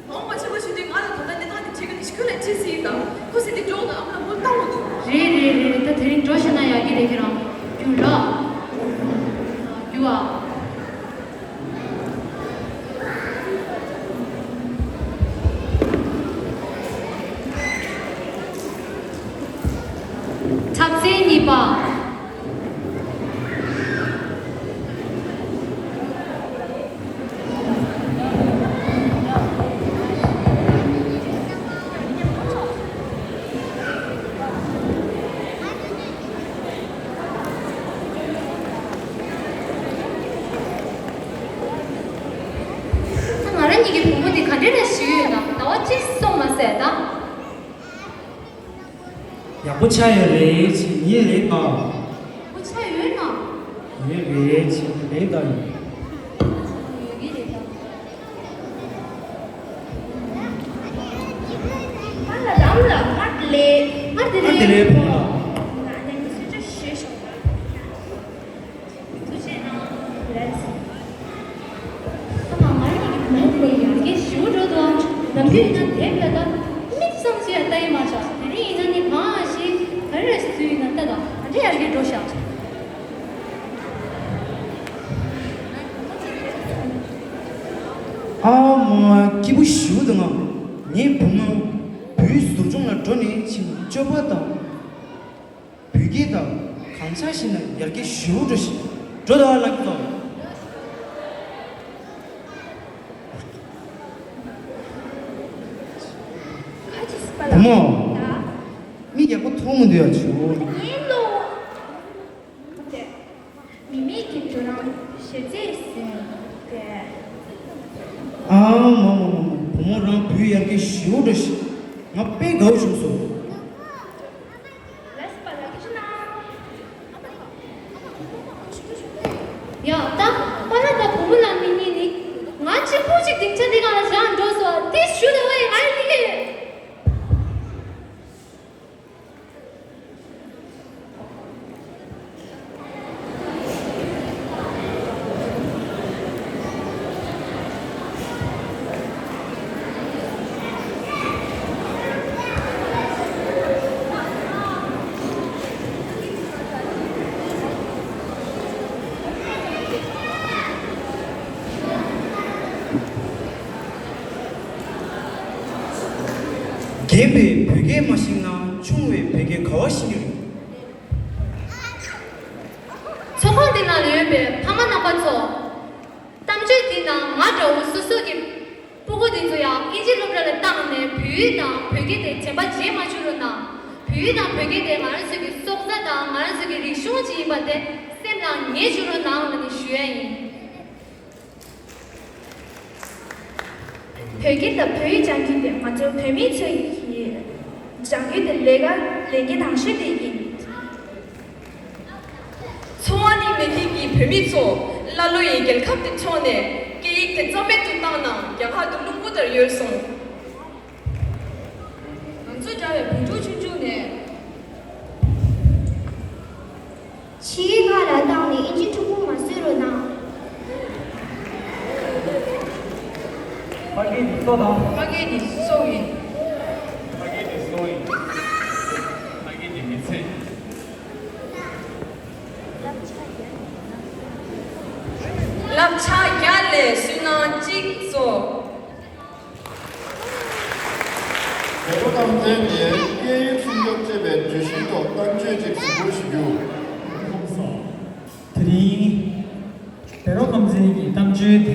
མ་འོངས་པ་ཆེན་པོ་ཞིག་དུས་ང་ལ་ད་ལྟ་གནས་སྟངས་འདི་བྱེད་ཀྱི་འདི་ཞིག་ཁྱོད་ལ་ཅི་སྲིད་ཡིན་ད། ཁོ་ཟེར་འདི་འགྲོ་ད་ཨ་མ་ལ་མོ་ལྟ་འོ་འདུག་རེད་རེད་རེད། ད་དེ་རིང་འགྲོ་ཤེས་ན་ཡག་གི་རེད། ཁྱེད་རང་རྒྱུགས་ར། རྒྱུགས་ཨ། ཆབ་སྲིད་གཉིས་པ། ང་རང་ཉིད་ཀྱི་བུ་མོ་འདི་ག་འདྲ་རེ་ཞིག་ཡོད་ན་ཟླ་བ་གཅིག་སོང་མ་ཟད་ད། ཡག་པོ་ཆགས་ཡོད་རེད་ཅེས་ངས་ལན་བཏབ། ཡག་པོ་ཆགས་ཡོད་ན། ཡོད་རེད་ཅེས་ངས་ལན་བཏབ་ཡོད། ཡོད་ཀྱི་རེད་ད། ང་ལ་རང་ལ་སྔར་དེ་ལས་སྔར་དེ་ལས་སྔར་དེ་ལས་ཕོངས་ལ། ང་ནི་སུ་ཅི་ཞུས་ཤོག་ད། ཐུགས་རྗེ་གནང་། ལགས་སོ། ཨ་མ་ང་རང་གི་བུ་མོ་དེ་ཡར་རྒྱས་ཞེ་པོ་འགྲོ་འདུག་ནམ་རྒྱུན་ཡིན་ན་དེབ་ལ་ལྟ། མིག་ཙམ་ཅིག་ཡང་ལྟ་ཡི་མ་ཆགས། དེ་རིང་ཡིན་ན་ནི་གང་ཞིག་ག་རེ་རེ་ཞིག་ཚུལ་ཡིན་ན་ལྟ་དང་། ག་འདྲ་ཡར་རྒྱས་འགྲོ་ཤག་ཨ་མ་སྐྱིད་པོ་ཞེ་པོ་འདུག་ང་ངའི་བུ་མོ་བུའི་ཟུར་སྦྱོང་ལ་འགྲོ་ནས་ཕྱིན་སྤྱོད་པ་དང་། བོད་སྐད་དང་གང་ཆགས་ཤིག་ན་ཡར་རྒྱས་ཞེ་པོ་འགྲོ་ཞིག་འགྲོ་ད་ལགས་སོ། ཁ་ཅིག་སི་པ་ལ། བུ་མོ། ད། མིག་ཡག་པོ་མཐོང་མི་འདུག་ཡ་ཆུ། ངའི་བློ། མི་མིག་གི་བྲོ་རང་ཞེ་རྩེ་ཟིན་ཏེ། ཨ་མ་མ་མ་མ། བུ་མོ་རང་བུ་ཡར་རྒྱས་ཞེ་པོ་འགྲོ་ཞིག་ང་དཔེ་དགའ་བོ་བྱུང་སོང་། ཡ་ད་པ་ལ་ད་བུ་མོ་ལ་མི་གཉིས་ནི་ང་གཅིག་པུ་གཅིག་སྡིངས་ཆ་འདི་གང་ལ་བཞག་འགྲོ་སོང་། དེ་ཞུ་ད་བ་ཡི་ང་ཡི་ལི་ཁེ་ཡོད། རྒན་པས་བོད་སྐད་མ་ཤེས་ན་ཆུང་བས་བོད་སྐད་ག་བ་ཤེས་ཀྱི་རེད། ཚོགས་ཁང་འདི་ནང་ལ་ཡོད་པའི་ཕ་མ་རྣམ་པ་ཚོ། གཏམ་བརྗོད་འདི་ནང་ང་འདྲ་བོ་སོ་སོ་གི་སྤུ་གུ་འདི་ཚོ་ཡང་ཨིན་ཇི་སློབ་གྲྭ་ལ་བཏང་ནས་བོད་ཡིག་དང་བོད་སྐད་དེ་དྲན་པ་བརྗེད་མ་བཅུག་རོགས་གནང་། བོད་ཡིག་དང་བོད་སྐད་དེ་ང་རང་ཚོ་གི་སྲོག་རྩ་དང་ང་རང་ཚོ་གི་རིག་གཞུང་ཅིག་ཡིན་པ་དེ་སེམས་ལ་ངེས་བཅུག་རོགས་གནང་ལབ་ནས་ཞུ་ཡ་ཡིན། བོད་སྐད་དང་བོད་ཡིག་སྦྱང་རྒྱུ་དེ་ང་ཚོ་བོད་མི་ཚོ་ཡིས་སྦྱང་རྒྱུ་དེ་ལས་ཀ་ལས་འགན་དང་ཤོས་དེ་ཡིན། འཚོ་བ་གཉིས་མེད་མཁན་གྱི་བོད་མི་ཚོ་ཀླ་ཀློ་ཡི་རྒྱལ་ཁབ་དེ་འཕྲོག་ནས་སྐད་ཡིག་དེ་རྩ་མེད་དུ་བཏང་ན་རྒྱ་གར་དུ་རླུང་བུ་ལྟར་ཡོལ་སོང་། ང་ཚོ་འདྲ་བའི་བོད་ཕྲུག་ཆུང་ཆུང་ནས། ཕྱིའི་ཁ་ལ་བཏང་ནས་ཨིན་ཇི་ཕྲུ་གུ་མ་བཟོས་རོགས་གནང་། ཕ་སྐད་ནི་སོ་དང་། ཕ་སྐད་ནི་སོ་ཡིན། ཕ་སྐད་ནི་སོ་ཡིན། ཕ་སྐད་ནི་མི་ཚེ། བསླབ་བྱ་བརྒྱ་ལས་སུན་སྣང་གཅིག་བཟོ། བེ་རོ་རྟགས་མཚན་ནས་སྐད་ཡིག་སྲུང་སྐྱོབ་ཅེས་པའི་བརྗོད་གཞིའི་ཐོག་གཏམ་བརྗོད་ཅིག་གཟིགས་སྐོར་ཞུ་རྒྱུ། དེ་རིང་བེ་རོ་རྟགས་མཚན་གྱི་གཏམ་བརྗོད་དེ་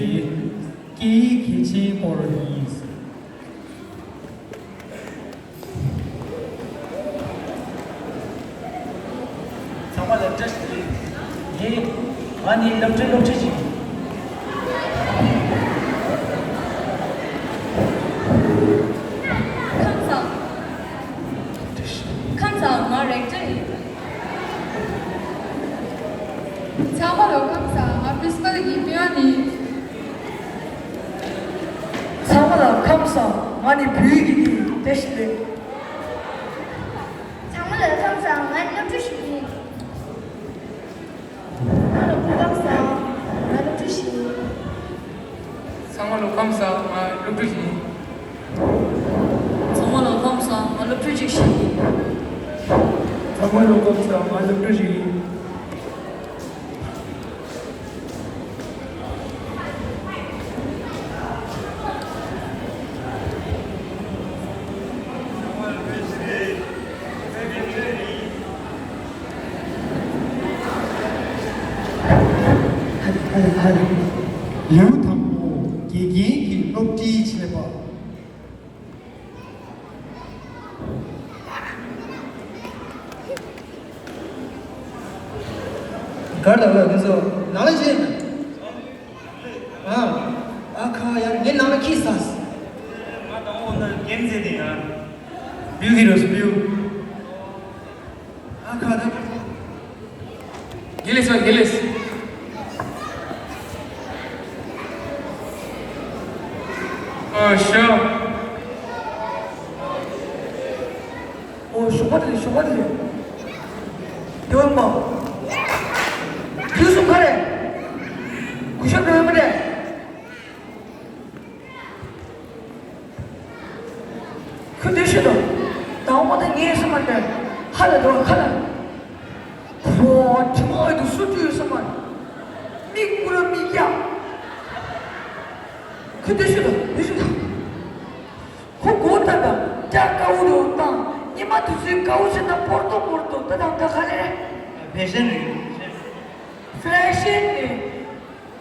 སྐད་ཡིག་གལ་ཆེན་སྐོར་ཡིན། ཚང་མ་ལ་བཀྲ་ཤིས་བདེ་ལེགས། ངས་ང་ནི་སློབ་གྲྭའི་སློབ་ཁྲིད་ཅིག་ཡིན། ཁམས་བཟང་། ཁམས་བཟང་། ང་རེག་ཊར་ཡིན། ཚང་མ་ལ་ཁམས་བཟང་། ང་པི་སི་པལ་གྱི་པི་ཡོན་ཡིན། ཚང་མ་ལ་ཁམས་བཟང་། ང་ནི་བོད་ཡིག་གི་བཀྲ་ཤིས་ལེགས། ཚང་མ་ལ་ཁམས་བཟང་། ང་ནི་སློབ་ཕྲུག་ཞིག་ཡིན། ཚང་མ་ལ་སློབ་ཕྲུག་ཁམས་བཟང་། ང་སློབ་ཕྲུག་ཞིག་ཡིན། ཚང་མ་ལ་ཁམས་བཟང་། ང་སློབ་ཕྲུག་ཞིག་ཡིན། ཚང་མ་ལ་ཁམས་བཟང་། ང་སློབ་ཕྲུག་ཅིག་ཞིག་ཡིན། ཚང་མ་ལ་ཁམས་བཟང་། ང་སློབ་ཕྲུག་ཞིག་ཡིན། ལེའུ་དང་པོ། དགེ་རྒན་གྱིས་སློབ་ཁྲིད་བྱེད་པ། གར་དང་ལ་དེ་ཚོ་ནང་ལ་བྱེད། ཨ། ཨ་ཁ་ཡར་ངའི་ནང་ལ་ཁྱི་ཟ། ང་དང་འོ་ན་རྒན་མཛེས་དེ་ཡང་། སྤེའུ་གི་རོ་སྤེའུ། ཨ་ཁ་ད། དགེ་ལེགས་སོ་དགེ་ལེགས། ཨ་ཤ། ཨོ་ཞོགས་པ་དེ་ཞོགས་པ་དེ། དེ་བ་མ། དུས་སུ་ག་རེ། གུ་ཤ་འགྲོ་ཡོད་མ་རེད། ཁོས་འདི་ཤི་དང་། དང་པོ་དེ་ངའི་སེམས་མ་འདྲ། ཧ་ལ་འདྲ་བ་ཁ་ལ། ཕོ་དྲི་མ་འོད་དུ་སུ་བཏུས་སེམས་མ། མིག་ཀུ་ར་མིག་རྒྱ། ཁོས་འདི་ཤི་དང་འདི་ཤི་དང་། ཁོ་མགོ་བཏགས་དང་སྐྲ་དཀར་བོ་རུ་བཏང་། ཉི་མ་དུས་ཚོད་དཀར་བོ་ཕྱིན་ན་སྤོར་ཏོ་སྤོར་ཏོ་ད་དང་ད་ག་རེ་རེད། ཕེ་ཤན་རེད། ཕེ་ཤན་རེད།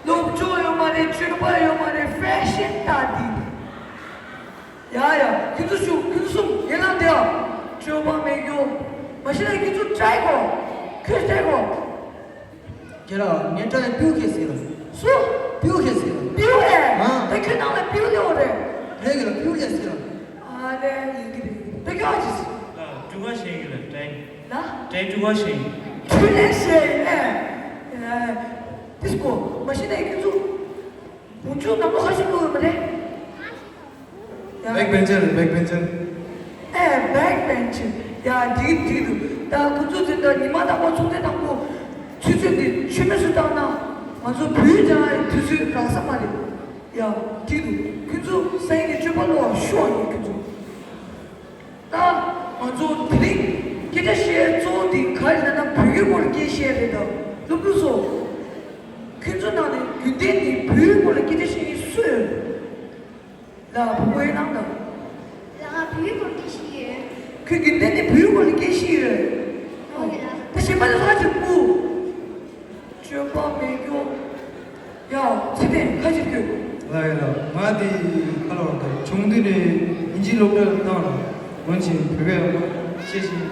སློབ་སྦྱོང་ཡོད་མ་རེད། སྤྱོད་པ་ཡོད་མ་རེད། ཕེ་ཤན་ལྟ་དེ། ཡ་ཡ། ཁྱོད་ཚོ་ཞུ། ཁྱོད་ཚོ་གསུམ་ཡན་ལག་དེ་ཨ། སྤྱོད་པ་མེད་རྒྱུ། མ་གཞི་ལ་ཁྱོད་ཚོ་བཀྲ་གོ། ཁྱོད་བཀྲ་གོ། ཁྱེད་རང་ངས་བཀྲ་ཡ་སྤེའུ་ཁྱེད་ཟེར་ལ། སུ། སྤེའུ་ཁྱེད་ཟེར་ལ། སྤེའུ་ཨེ། ཨ། ད་ཁྱོད་ནང་ལ་སྤེའུ་ལེའོ་རེད། རེད་གི་ལ་སྤེའུ་ལེ་ཟེར་ལ། ཨ་ལེ་ཡིན་གི་རེད། ད་ཁྱོད་ཨ་ཅི་ཟེར། ད་ཀྲུ་ག་ཤེས་གི་ལ་ཏྲེ། ད། ཏྲེ་ཀྲུ་ག་ཤེས། ཁྱོད་ལེ་ཤེས་ཨེ། ཨེ། དིས་ཀོ་མ་གཞི་ནས་ཁྱོད་ཚོ། བུ་ཆུང་ནང་ལོ་ཁ་ཤས་ལོ་ཡོད་མ་རེད། ཡ། བེག་བེན་ཅར་རེད། བེག་བེན་ཅར། ཨེ་བེག་བེན་ཅར། ཡ་འགྲིག་འགྲིག་འདུག་ད་ཁོ་ཚོ་ཚོད་ལྟ་ཉི་མ་དང་པོ་ཚོགས་ཐེངས་དང་པོ་ཆུ་ཚོད་འདི་ཆུ་མེད་སུ་བཏང་ན་ང་ཚོ་བོད་ལྗོངས་ཡི་དུས་ཚོད་རག་ས་མ་རེད། ཡ་འགྲིག་འདུག་ཁོ་ཚོ་སང་ཉིན་ནས་སྤྱོད་པ་ལོག་ཤོག་ཡིན་ཁོ་ཚོ། ད་ང་ཚོ་དེ་རིང་སྐད་ཆ་བཤད་གཙོ་བོ་དེ་ག་རེ་ལབ་ན་བོད་སྐད་སྐོར་སྐད་བཤད་རེད་ད། སློབ་ཕྲུག་ཚོ། ཁྱོད་ཚོ་ནང་ནས་རྒྱུན་ལྡན་ནས་བོད་སྐོར་ལ་སྐད་ཆ་བཤད་མཁན་སུ་ཡོད། ལ་བུ་མོའི་ནང་ད། ལ་ང་བོད་སྐོར་སྐད་བཤད་ཡོད། ཁྱོད་རྒྱུན་ལྡན་ནས་བོད་སྐོར་ལ་སྐད་བཤད་ཡོད། ཨོ་ཡ། ད་གཞན་པ་ལ་ཧ་ཅང་སྤུ། སྤྱོད་པ་མེད་རྒྱུ། ཡ། ཚེ་བརྟན་ཁ་ཅིག་སྐྱོད། ལགས་ཡོད་ལགས། ང་དེ་ཁ་ལོ་དང་ཆུང་དུས་ནས་དབྱིན་ཇི་སློབ་གྲྭར་བཏང་ལ། འོན་ཀྱང་བོད་སྐད་ཤེས་བཞིན་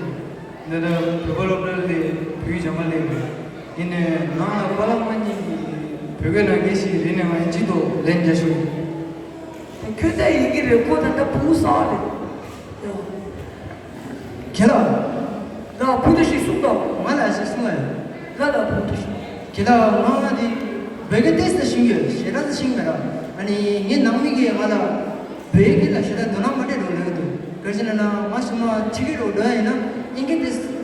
འདི་ལྟར་བོད་པ་སློབ་གྲྭ་ལས་བོད་ཡིག་སྦྱང་མ་སླེབས་པས། ཡིན་ནའི་ནང་ལ་པཱ་ལགས་མ་གཉིས་ཀྱིས་བོད་སྐད་ནང་སྐད་ཤེས་རེད་ནས་ང་དབྱིན་ཇི་ཐོག་ལན་རྒྱག་ཤོག་ཁྱོད་ཚོ་ཡིན་གྱི་རེད། ཁོ་ད་ལྟ་བུ་གསར་རེད། ཡ། ཁྱེད་ལ། ལ་བུ་དེ་ཞིག་གསུངས་དང་། ང་ལ་ཞིག་གསུངས་ལ། ལ་ལ་བུ་དེ་ཞིག་ཁྱེད་ལ་ང་ང་དེ་བོད་སྐད་ཏོག་ཙམ་ཤེས་ཡོད། ཞེ་དྲག་ཤེས་མེད་ར། ཨ་ནི་ངའི་ནང་མི་གིས་ང་ལ་བོད་སྐད་ལ་ཞེ་དྲག་དོ་སྣང་མ་སྤྲད་རོགས་ལབ་ཀྱི་འདུག་ག་རེ་ཟེར་ན་ང་ཞི་མ་ཁྲིད་ཀྱི་རོགས་འགྲོ་ཡ་ཡིན་ན་ཨིན་སྐད་ཏོག་ཙམ་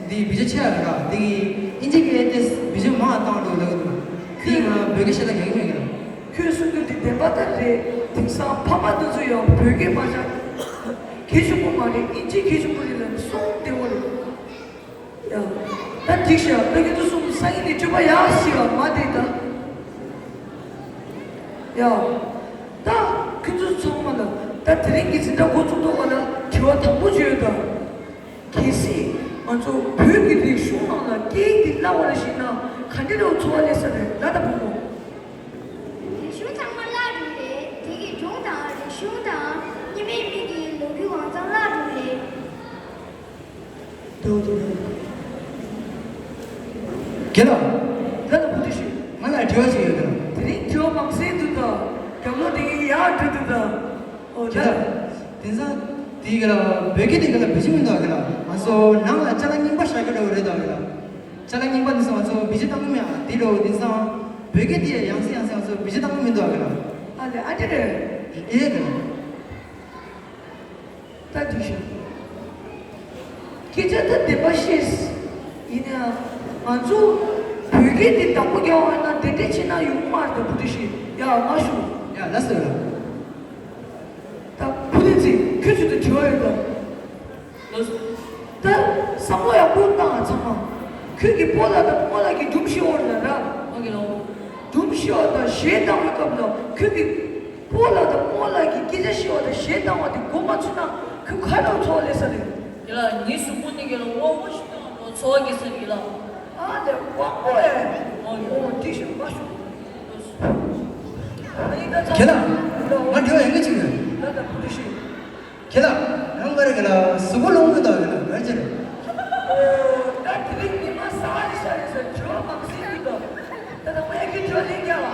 འདི་བེད་སྤྱོད་ཆེ་ཡ་ར། དེ་གིས་ཨིན་ཇི་སྐད་ཏོག་ཙམ་བེད་སྤྱོད་མང་བཏང་རོགས་ལབ་ཀྱི་འདུག་དེ་ང་བོད་སྐད་ཞེ་དྲག་རྒྱག་གི་མེད་ཀྱི་ར། ཁྱོད་གསུང་རྒྱུ་འདི་བདེན་པ་ལྟར་རེད། དེང་སང་ཕ་མ་འདི་ཚོ་ཡང་བོད་སྐད་མ་ཤེས། གལ་ཆེན་པོ་མ་རེད། ཨིན་ཇི་གལ་ཆེན་པོ་རེད་ལབ་གསུང་བདེ་བོ་རེད། ཡ། ད་འགྲིག་ཤག་ད་ཁྱོད་ཚོ་གསུམ་སང་ཉིན་ནས་སྤྱོད་པ་ཡག་ཞིག་ལ་མ་བསྡད་ད། ཡ། ད་ཁྱོད་ཚོ་ཚང་མ་ལ་ད་དེ་རིང་གི་འཛིན་གྲྭ་འགོ་བཙུགས་ཐོག་ལ་དྲི་བ་དང་པོ་བརྗོད་ད། གལ་སྲིད་ང་ཚོ་བོད་ཀྱི་རིག་གཞུང་ནང་ལ་སྐད་འདི་བསླབ་པ་ལ་ཞིག་ན་ག་འདྲ་རུ་འཚོ་བ་སླེབས་ས་རེད་ལ་ད་བུ་མོ། རིག་གཞུང་ཚང་མ་བརླག་འགྲོ་རེད། དེ་གི་སྒྲུང་དང་རིག་གཞུང་དང་རྙིང་མའི་མི་གི་ལོ་རྒྱུས་གང་ཚང་བརླག་འགྲོ་རེད། དོ་དོ་དོ། རྒན་ལགས། ད་ལྟ་བུ་དེ་ཞིག་ང་ལ་དྲི་བ་ཞིག་ཡོད་དོ། དེ་རིང་དྲི་བ་མང་སེ་འདུག་ད། རྒྱབ་ལོགས་དེ་གི་ཡག་འགྲོ་འདུག་ད། ཨོ་ད། རྒན་ལགས། དེང་སང་དེ་གི་ལ་བོད་སྐད་དེ་གི་ལ་བེད་སྤྱོད་མི་འདུག་གི་ལ། ང་ཚོ་ནང་ལ་ཅ་ལག་རྙིང་པ་བཞག་གི་འགྲོ་གི་རེད་ད་གི་ལ། ཅ་ལག་རྙིང་པ་འདི་ཚོ་ང་ཚོ་བེད་སྤྱོད་བཏང་གི་མེད་ཨ། དེ་འདྲ་བོ་དེང་སང་བོད་སྐད་འདི་ཡང་སེ་ཡང་སེ་ང་ཚོ་བེད་སྤྱོད་བཏང་གི་མི་འདུག་ཨ། ག་ལ། ཨ་ལེ། ཨ་ཏི་རེད། ཨེ་ག་ལ། ད་འགྲིག་ཤག་སྐད་ཆ་ད་བདེན་པ་བཤད། ཡིན་ནའང་ང་ཚོ་བོད་སྐད་འདི་བདག་པོ་རྒྱག་པ་ཡིན་ན་དེ་འདྲ་བྱས་ན་ཡོང་མ་རེད་ད། བུ་ཏི་ཤི་ཡ་མ་ཞུ། ཡ་ལ་ཟེར་ལ། ད་བུ་ཏི་ཚེ་ཁྱོད་ཚོ་དང་དྲི་བ་ཡོད་ད། ལགས་སོ། ད་བསམ་བློ་ཡག་པོ་བཏང་ཨ་ཚང་མ། ཁྱོད་ཀྱི་སྤོ་ལགས་དང་རྨོ་ལགས་ཀྱི་སྒྲུང་བཤད་འོར་ལ་ར། ཨོ་ཁེ་ལོ། སྒྲུང་བཤད་པ་དང་གཞས་བཏང་བའི་སྐབས་ལ་ཁྱོད་ཀྱི་སྤོ་ལགས་དང་རྨོ་ལགས་ཀྱི་སྐད་ཆ་བཤད་པ་དང་གཞས་བཏང་བ་དེ་མགོ་མ་ཚོས་ན་ཁྱོད་ག་འདྲ་ཚོར་བ་སླེབས་ས་རེད། ཁེ་ལ་ངའི་གཟུགས་པོ་འདི་ཁེ་ལ་དབང་པོ་ཞིག་དང་ཚོར་བ་སྐྱེ་ས་རེད་ལ། ཨ་ལེ་དབང་པོ་ཨེ། ཨོ་ཡོ། ཨོ་འགྲིག་ཤག་མ་ཞུ། ཁེ་ལ་ང་དྲི་བ་ཡང་གཅིག་ཡོད། ད་ད་བུ་ཏི་ཤི། ཁྱེད་ལ། རང་ག་རེ་ག་ལ་སུ་གོ་ལོང་གི་དོག་གི་ལ་ག་ཅི་རེད། ད་དེ་རིང་ཉི་མ་ས་རི་ས་རི་ས་ཇོ་མང་སི་གི་དོག་ད་ད་མ་ཡ་གི་ཇོ་ལེན་རྒྱ་ལ།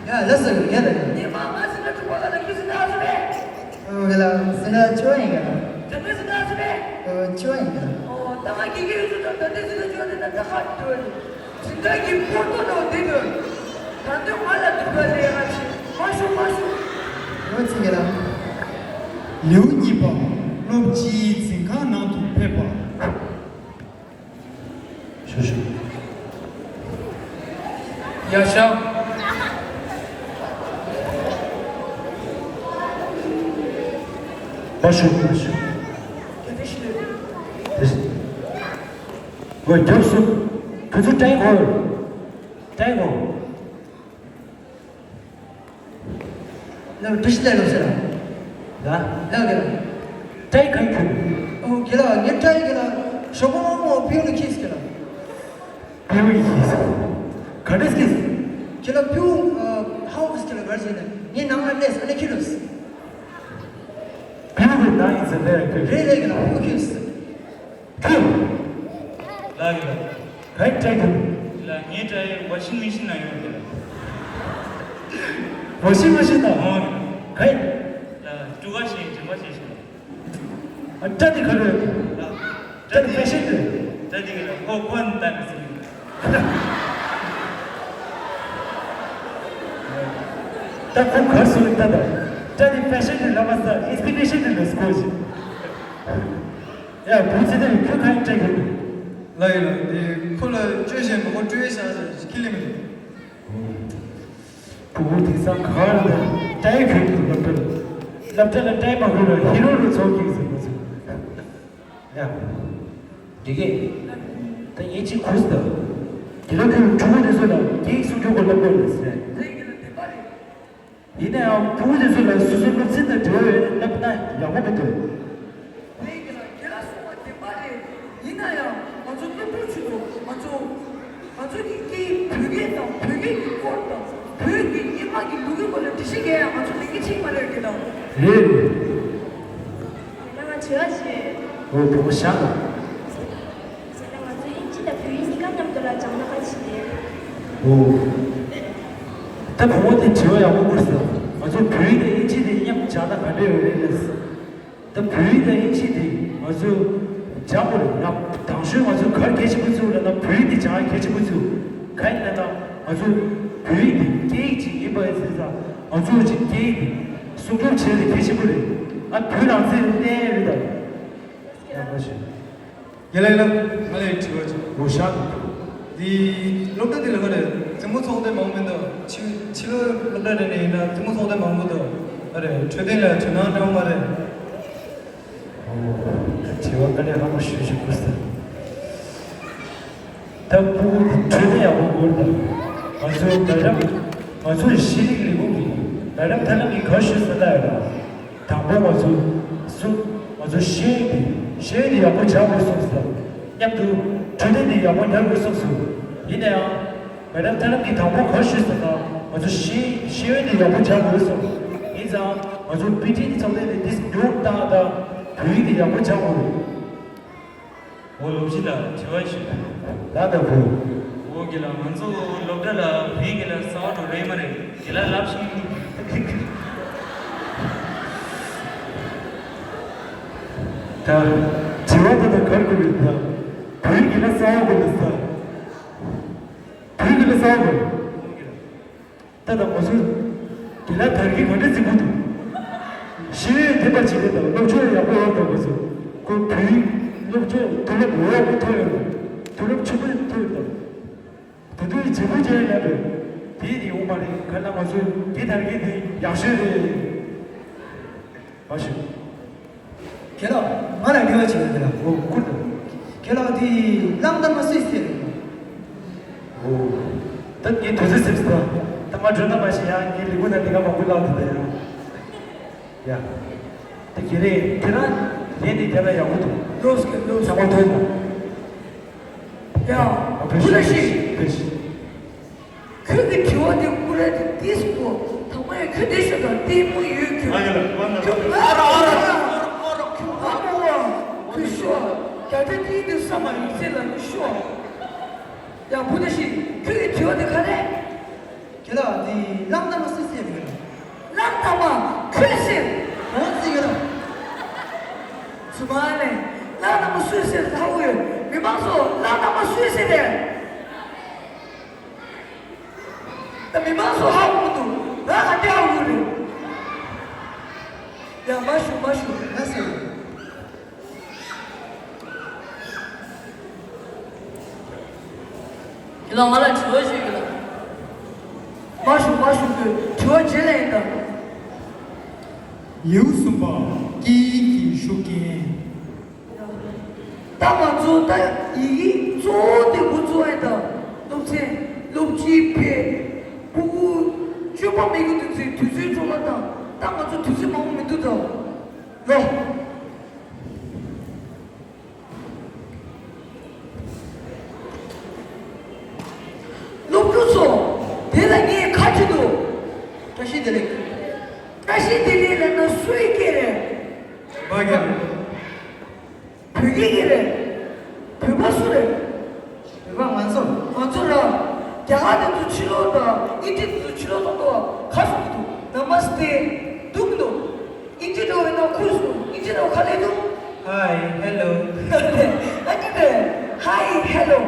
ཡ་ལ་ས་རི་རྒྱ་ལ། ཉི་མ་མ་སི་ན་ཐུ་བ་ལ་ལ་གི་སི་ན་སུ་རེད། ཨོ་གི་ལ་སི་ན་ཇོ་ཡིན་གི་ལ། ད་ནི་སི་ན་སུ་རེད། ཨོ་ཇོ་ཡིན་གི་ལ། ཨོ་ད་མ་གི་གི་ཡུ་སུ་དོག་ད་དེ་སི་ན་ཇོ་དེ་ན་ད་ཧ་ཇོ་ཡིན། དེ་འདྲ་གི་ཕོར་ཏོ་དང་དེ་དོན། ད་དུང་ང་ལ་འདུག་པ་ལས་ང་ཆེ། མ་ཤོག་མ་ཤོག་ཡོད་ཚིག་གི་ལ། ལེའུ་གཉིས་པ། སློབ་སྤྱིའི་འཛིན་ཁང་ནང་དུ་ཕེབས་པ། ཞུ་ཞུ། ཡ་ཤ། མ་ཤོག་མ་ཤོག་དེ་དེ་ཤི་ལེ། དེ་ཤི། ཝེ་རྒྱབ་སུ། ཁོ་ཚོ་ཏྲེ་གོ། ཏྲེ་གོ། ལ་ཏྲི་ཤི་ལེ་ལོ་ཟེར་ལ། ལ། ལ་གེ་ལ། ཏྲེ་གང་ཁྱོད། ཨོ་གེ་ལ་ངས་ཏྲེ་གེ་ལ། ཞོགས་པ་མང་མོ་པིའུ་ལ་ཁིས་གེ་ལ། པིའུ་ཡིས། ག་འདྲས་ཁིས། གེ་ལ་པིའུ། ཧའུ་ཁིས་གེ་ལ་གར་ཟེར་ནས་ངས་ནང་ལ་གནས་ཨ་ནེ་ཁྱི་ལོས། པིའུ་གི་ནང་ཡིན་ཟེར་ལེ་ཁྱོད། རེད་ལེ་གེ་ལ་པིའུ་ཁིས། ལགས་ལགས། ག་ཡི་ཏྲེ་གི། ལགས་ངའི་ཏྲེ་ཡི་ཝ་ཤིང་མེ་ཤིན་ནང་ཡོད་རེད། ཝ་ཤིང་མེ་ཤིན་ནང་། ཨོ། ག་ཡི། ལགས་སྤྲུལ་སྐར་ཞིག་མགྲིན་པ་ཞིག་ཞིག་ཨ་ཏྲ་དེ་ག་རེ་རེད། ལགས། ཏྲ་དེ་ཕེ་ཤིན་རེད། ཏྲ་དེ་གི་ལ་ཁོ་ཁོ་ནི་ལྟ་གི་ཟིན། ད་ཁོ་གར་སོང་ལྟ་ད། ཏྲ་དེ་ཕེ་ཤིན་རེད་ལབ་པ་ས་ཨིན་སི་པི་རེ་ཤིན་རེད་ལ་སྐོར་ཞིག་ཡ། བུ་ཚེ་ཏེ་ཁྱོད་གང་སྤྲད་གི། ལ་ཡི་ལ་དེ་ཁོ་ལ་བཅོས་བཞིན་མ་ཁོ་སྤྲོད་བཞག་ཟེར་ཁི་ལི་མི་འདུག་བུ་བུ་དེང་སང་ག་རེ་ད་སྤྲད་གི་འདུག་སློབ་གྲྭ་ལ། སློབ་གྲྭ་ལ་སྤྲད་མ་དགོས་ལ་ཧི་རོ་རུ་ཚོགས་ཀྱི་ཟེར་མ་ཚོགས་ཡ། འདི་གས། ད་ངས་གཅིག་གུས་ད། དེ་ལ་ཁོས་ཕྲུ་གུ་དེ་ཚོ་ལ་སྐད་ཡིག་སྲུང་སྐྱོབ་སྐོར་སློབ་དགོས་ལ་ཟེར། ཡིན་ནའང་ཕྲུ་གུ་དེ་ཚོ་ལ་སོ་སོའི་སློབ་ཚན་དང་འབྲེལ་བའི་བསླབ་ན་ཡག་པོ་མི་འདུག་ངས་ཁྱེད་ལ་གསུངས་པ་བདེན་པ་རེད། ཡིན་ན་ཡང་ང་ཚོ་སློབ་ཕྲུག་ཆུང་དུ་ང་ཚོ་ང་ཚོ་གི་སྐད་ཡིག་བོད་སྐད་དང་བོད་སྐད་ཀྱི་སྐོར་དང་བོད་ཀྱི་སྔོན་མ་གི་ལུགས་ཀྱི་སྐོར་ལ་འགྲེལ་བཤད་རྒྱག་ཡང་ང་ཚོ་ལས་ཀྱི་ཆིག་མ་རེད་དེ་དང་། རེད། ད་ང་བྱེད་ཡ་ཞེས། འོ་བུ་མོ་ཤ་ལ། ཟེར་ན་ང་ཚོ་དབྱིན་ཇི་དང་བོད་ཡིག་གཉིས་ཀ་མཉམ་དུ་ལ་སྦྱང་ན་ག་ཅི་རེད། འོ། ད་བུ་མོ་དེ་དྲི་བ་ཡག་པོ་བསྐུར་སོང་། ང་ཚོ་བོད་ཡིག་དང་དབྱིན་ཇི་དེ་མཉམ་སྦྱང་ན་ག་འདྲ་ཡོད་རེད་ལབ་སོང་། ད་བོད་ཡིག་དང་དབྱིན་ཇི་དེ་ང་ཚོ་སྦྱང་དགོས་རེད་ལ། དང་ཤོས་ང་ཚོ་ག་རེ་གལ་ཆེན་པོ་བརྩི་དགོས་རེད་ལབ་ན་བོད་ཡིག་དེ་སྦྱང་ཡ་གལ་ཆེན་པོ་བརྩི་དགོས། ག་ཡིན་ལབ་ན་ང་ཚོ་བོད་ཡིག་དེ་སྐད་ཡིག་ཅིག་ཡིན་པ་ཡིན་ཙང་ང་ཚོ་ཅིག་སྐད་ཡིག་དེ་སྲུང་སྐྱོབ་བྱེད་ཡ་དེ་གལ་ཆེན་པོ་རེད། ཨ་བོད་རང་བཙན་བསྟན་ཡ་རེད་ད། ཡག་པོ་ཞིག་ཡ་ལ་ཡ་ལ། ང་ལ་ཡི་དྲི་བ་ཅིག་འོ་ཤག་འདི་སློབ་གྲྭ་འདི་ལ་ག་རེ་རྩེད་མོ་ཚོགས་སྡེ་མང་པོ་འདུག་ཕྱི་ཕྱི་ལོ་སློབ་གྲྭ་རེ་ནས་ཡིན་ན་རྩེད་མོ་ཚོགས་སྡེ་མང་པོ་འདུག་ག་རེ་འཕྲོད་བསྟེན་ལ་དོ་སྣང་སྤྲད་མ་རེད། འོ། ད་དྲི་བ་དཀའ་ལས་ཁག་པོ་ཞེ་པོ་ཞིག་བསྐུར་སོང་། ད་ཕྲུ་གུ་འཕྲོད་བསྟེན་ཡག་པོ་དགོས་ད། ང་ཚོའི་ད་རེས་ང་ཚོའི་ཤེས་རིག་ལས་ཁུངས་ཀྱིས་ད་རེས་ཐབས་ལམ་གྱི་ག་རེ་ཞུས་ཟེར་ན་ཡོད་ན། དང་པོ་ང་ཚོ་སུ་ང་ཚོ་ཤེས་ཡོན་དེ་ཤེས་ཡོན་དེ་ཡག་པོ་སྦྱང་དགོས་གསུངས་སོང་། མཉམ་དུ་འཕྲོད་བསྟེན་དེ་ཡག་པོ་ཉར་དགོས་གསུངས་སོང་། ཡིན་ན་ཡང་མེ་ཌམ་ཐ་ལམ་གྱིས་དང་པོ་ག་རེ་ཞུས་ཟེར་ན་ང་ཚོ་ཤེས་ཤེས་ཡོན་དེ་ཡག་པོ་སྦྱང་དགོས་གསུངས། ཡིན་ཙང་ང་ཚོ་པི་ཊི་ཨེ་ཚོགས་སྡེ་དེ་ཏིས་མྱུར་བཏང་དང་བོད་ཡིག་དེ་ཡག་པོ་སྦྱང་དགོས། འོ་སློབ་སྤྱི་ལགས་དྲི་བ་ཞིག་ལགས་དང་བུ། འོ་དགེ་ལགས་ང་ཚོ་སློབ་གྲྭ་ལ་བོད་ཡིག་ལ་རྩ་བ་འགྲོ་རེད་མ་རེད་དགེ་ལགས་ལབ་ཤིང་། ད་དྲི་བ་དེ་དང་གར་དགོས་རེད་ད། བོད་ཡིག་ལ་རྩ་བ་དགོས་ལ་ས། བོད་ཀྱི་ལ་གསར་བ་དགོས། ད་ལྟ་ང་ཚོ་དེ་ལ་དར་རྒྱས་ག་འདྲ་བརྩི་གི་འདུག་ཤེས་ཡོན་ལྡན་པ་ཅིག་རེད་དང་སློབ་སྦྱོང་ཡག་པོ་ཡོད་དང་ཁོ་ཚོ་ཁོ་བོད་ཡིག་སློབ་སྦྱོང་དུས་རབས་ཡག་པོ་ཐོབ་ཡོད་དང་དུས་རབས་ཆེན་པོ་ཐོབ་ཡོད་དང་། དེ་དུས་བྱེད་པོ་བྱས་ལབ་པས་དེ་ནི་འོང་མ་རེད། ག་ལ་ང་ཚོས་དེ་དར་རྒྱས་དེ་ཡག་ཤོས་རེད། མ་ཞུ། ཁྱེད་ལ་ང་ལ་དྲི་བ་ཅིག་ཡོད་དེ་ལ། འོ་ཁུར་དང་། ཁྱེད་ལ་དེ་གླང་དར་མ་སུས་བསད་རེད། འོ། ད་ངས་དུས་ཚོད་སེམས་སུ་ད་ད་ང་འགྲོ་ན་མ་ཤེས་ཡ། ངས་ལི་གུ་ན་དེ་ག་མང་པོ་བླངས་ཐུབ་ད་ཡ། ཡ། ད་ཁྱེད་རེད་ཁྱེད་རང་ལན་དེ་རྒྱབ་ན་ཡག་པོ་འདུག་ལོས་ཀྱི་ལོས། ཚང་མ་ཐོས་དང་། ཡ། ཨ་ཕེ་ཤི་ཕེ་ཤི། ཁྱོད་ཀྱི་དྲི་བ་དེ་ཀུ་རེ་དེ་ཏིས་པོ་ཐ་མ་ཡ་ཁྱོད་དེ་ཤོད་དང་ལྟད་མོ་ཡོད་ཁྱོད། ཨ་ཡ་ལ་ཨ་ན་ཁྱོད་ཨ་ར་ཨ་ར་ཁྱོད་ཨ་མོ་བ་ཁྱོད་ཤོ་རྒྱ་ཐ་ཏི་དེ་ས་མ་ཡིན་ཚེ་ལ་ནི་ཤོ། ཡ་བུ་དེ་ཤི་ཁྱོད་ཀྱི་དྲི་བ་དེ་ག་རེ། ཁྱེད་ལ་དེ་གླང་དར་མ་སུས་བསད་ཡོད་ལ། གླང་དར་མ་ཁྱོད་བསད། འོ་ཙི་ཡོད་ལ། ཚུ་མ་ལེ། གླང་དར་མ་སུས་བསད་ལྷ་བོ་ཡོད། མི་མང་ཚོ་གླང་དར་མ་སུས་བསད་རེད། ད་མི་མང་ཚོ་ཧ་གོ་མི་འདུག་ང་ག་འདྲ་ཧ་གོ་རེད། ཡ་མ་ཞུ་མ་ཞུ་ང་ཟེར། ཁྱེད་ལ་ང་ལ་དྲི་བ་ཞིག་ཡོད་ལ། མ་ཞུ་མ་ཞུ་དགོས་དྲི་བ་རྗེས་ལ་ཡིན་ད། ལེའུ་གསུམ་པ། སྐད་ཡིག་གི་ཤུགས་རྐྱེན། ད་ང་ཚོ་ད་ཡིག་གི་གཙོ་བོ་དེ་འགོ་བཙུགས་ཡིན་ད། སློབ་ཚན་སློབ་སྤྱིའི་ཕེ་སྤུ་གུ་སྤྱོད་པ་མེད་གི་དུས་ཚོད་དུས་ཚོད་འཕྲོ་བརླག་དང་ད་ང་ཚོ་དུས་ཚོད་མང་པོ་མི་འདུག་ད། ལོ། སློབ་ཕྲུག་ཚོ། དེ་ལ་ངས་ཁ་ཅིག་འདུག་བཀྲ་ཤིས་བདེ་ལེགས། བཀྲ་ཤིས་བདེ་ལེགས་ལབ་ན་སུའི་སྐད་རེད། བ་རྒྱ། བོད་སྐད་སྐད་རེད། བོད་པ་སུ་རེད། བོད་པ་ང་ཚོ། ང་ཚོ་ར། རྒྱ་གར་དེ་ཚོ་ཕྱི་ལོགས་དང་དབྱིན་ཇི་དེ་ཚོ་ཕྱི་ལོགས་གཏོང་གཏོང་བ་ཁ་སོང་གི་འདུག་ན་མ་སྟེ། འདུག་གི་འདུག་དབྱིན་ཇི་འདྲ་བོ་ཡིན་ན་ཁུར་སོང་དབྱིན་ཇི་འདྲ་བོ་ཁ་ལས་འདུག Hi, hello. ཨ་ནི་རེད། Hi, hello.